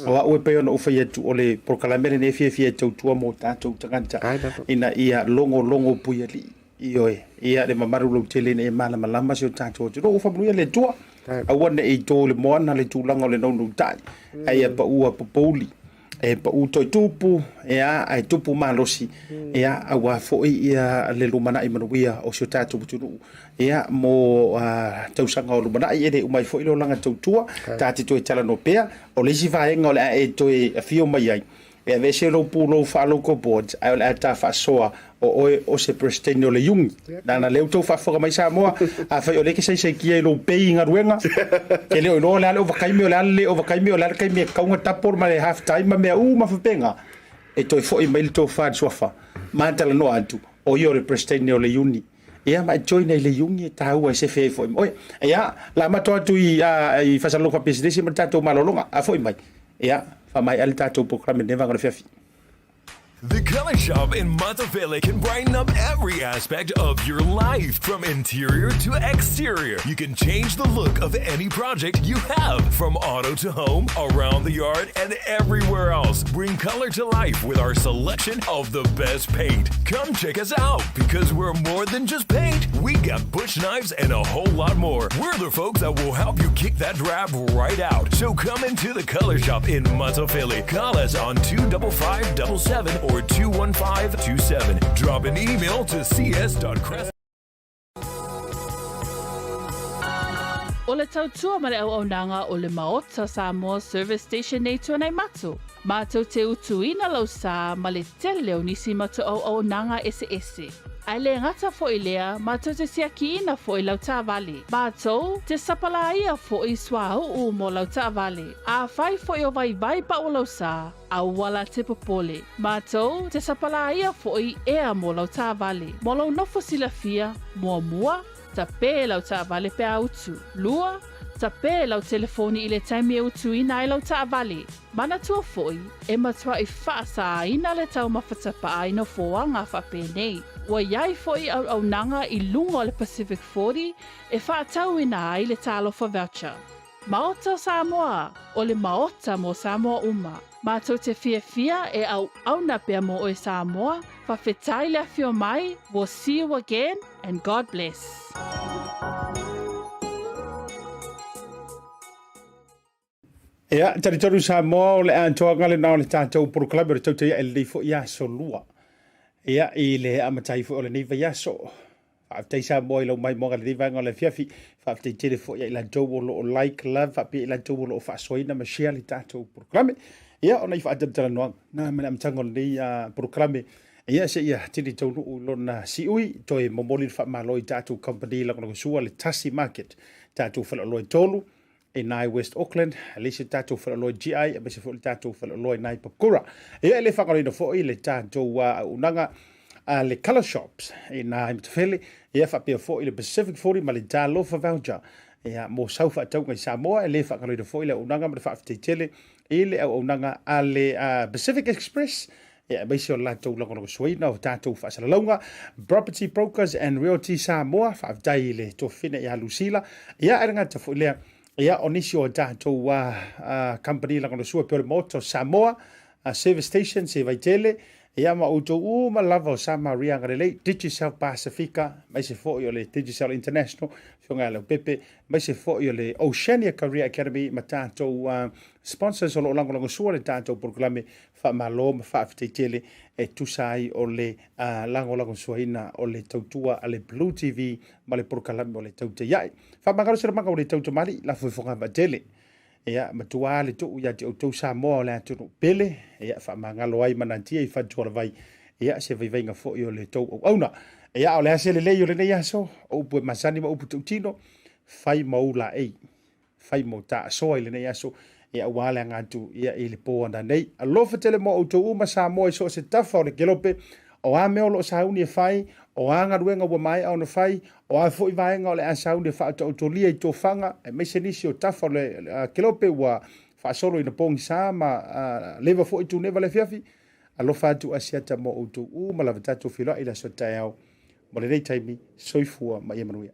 O au e pei ona ou fai atu o le porokalame lenei e fiafia e tautua mo tatou tagata ina ia logologo puialii. Ioe, ia le mamalu lautele ina ia malamalama si o tatou atunuu. Ua faamanuia le Atua, aua ne i to i le moana le tulaga o le naunautai, ae ia paua popouli, e pau toe tupu, ia, ae tupu malosi, ia, aua foi ia le lumanai manuia o si o tatou atunuu. Ia, mo tausaga o lumanai, e le uma ai foi le olaga tautua, ta te toe talanoa pea, o le isi vaega o le a e toe afio mai ai, E aveese lou pulou faa-local boards ae o le a ta faasoa o oe o se Peresetene o le Iugi. Nana lea ua tou faafofoga mai Samoa, afai o lea e ke saisaitia i lou pay i galuega, ke le o iloa o le a le ovataimi, o le a le le ovataimi, o le a le taimi e tatau ona double ma le half time ma mea uma faapena, e toe foi mai le tofa i le suafa ma talanoa atu, o ia o le Peresetene o le Iuni. Ia ma e join ai le Iuni e taua e sefe ai foi ma oe. Ia, la mato atu i, i Faasalalogo Faapisinisi ma le tatou malologa, a foi mai. Ia, faamaea le tatou polokalame lenei vaega o le afiafi. The Color Shop in Matafele can brighten up every aspect of your life, from interior to exterior. You can change the look of any project you have, from auto to home, around the yard, and everywhere else. Bring color to life with our selection of the best paint. Come check us out because we're more than just paint. We got bush knives and a whole lot more. We're the folks that will help you kick that drab right out. So come into the Color Shop in Matafele. Call us on 25577 or 21527. Drop an email to cs.crest. O le tautua ma le auaunaga o le Maota Samoa Service Station nei Tuanaimato. Mātou te utuina lau sā ma le tele o nisi matou auaunaga eseese. Ae le gata foi lea, mātou te siakiina foi lau taavale. Mātou te sapalāia foi suauu mo lau taavale. Afai foi o vaivai pau lau sā, aua la te popole. Mātou te sapalāia foi ea mo lau taavale. Mo lou nofo silafia, muamua, Tapē lau taavale pe a utu. Lua, tapē lau telefoni i le taimi e utuina ai lau taavale. Manatua foi, e matuai faasāina le taumafa tapaa i nofoaga faapenei. Ua i ai foi auaunaga i luga o le Pacific 40 e faatauina ai le Talofa Voucher. Maota o Samoa, o le Maota mo Samoa uma. Matou te fiafia e auauna pea mo oe Samoa, fawhetai le afio mai, we'll see you again and God bless. Ia, talitonu Samoa o le atoaga lena o le tatou polokalame o le tautai ae lenei foi aso lua. Ia, i le amatai foi o lenei vaiaso. Faafetai Samoa i lau maimoaga i lenei vaega o le afiafi. Faafetai tele foi ia i latou o lo o like, love, faapea i latou o lo o faasoaina ma share le tatou polokalame. Ia, ona i faatalatalanoaga na ma le amataga o lenei polokalame. Ia, seia tili taunuu i lona siui, toe momoli le faamalo i tatou company lagolagosua le Tasi Market, tatou faleoloa e tolu, i nai West Auckland, le isi tatou faleoloa i GI, aemaise foi le tatou faleoloa i nai Papakura. Ia, e le faagaloina foi le tatou auaunaga a le Colour Shops i nai Matafele, ia faapea foi le Pacific 40 ma le Talofa Voucher. Ia, mo sau faatauga i Samoa, e le faagaloina foi le auaunaga ma le faafetai tele i le auaunaga a le Pacific Express, ia aemaise o le latou lagolagosuaina o tatou faasalalauga. Property Brokers and Realty Samoa, faafetai i le tofina ia Lucila. Ia, e le gata foi lea, ia, o nisi o tatou company lagolagosua pei o le Maota o Samoa, Service Station, se Vaitele, Ia ma outou uma lava o Samaria Agalelei, Digicel Pasifika, aemaise foi o le Digicel International, Afioga ia Leaupepe, aemaise foi o le Oceania Career Academy ma tatou sponsors o lo o lagolagosua le tatou polokalame faamalo ma faafetai tele e tusa ai o le lagolagosuaina o le tautua a le Blue TV ma le polokalame o le Tautai Ae. Faamagalo se lamaga o le tautamali, lafo i Fogaavaatele. Ia, matua le tuu ia te outou Samoa o le atunuu pele, ia, faamagalo ai ma natia i fatualavai, ia, se vaivaiga foi o le tou auauna. Ia, o le a se lelei o lenei aso, o upu e masani ma upu tautino, fai ma ou laei, fai ma ou taasoa i lenei aso, ia, aua le aga atu, ia, i le po ananei. Alofa tele mo outou uma Samoa i so o se tafa o le kelope, o a mea o lo o sauni e fai, o a galuega ua maea ona fai, O a foi vaega o le a sauni e faataotolia i tofaga, aemaise nisi o tafa o le kelope ua faasolo ina pogisa ma leva foi tuneva le afiafi, alofa atu Asiata mo outou uma lava tatou feiloai i le aso taeao mo lenei taimi. Soifua ma ia manuia.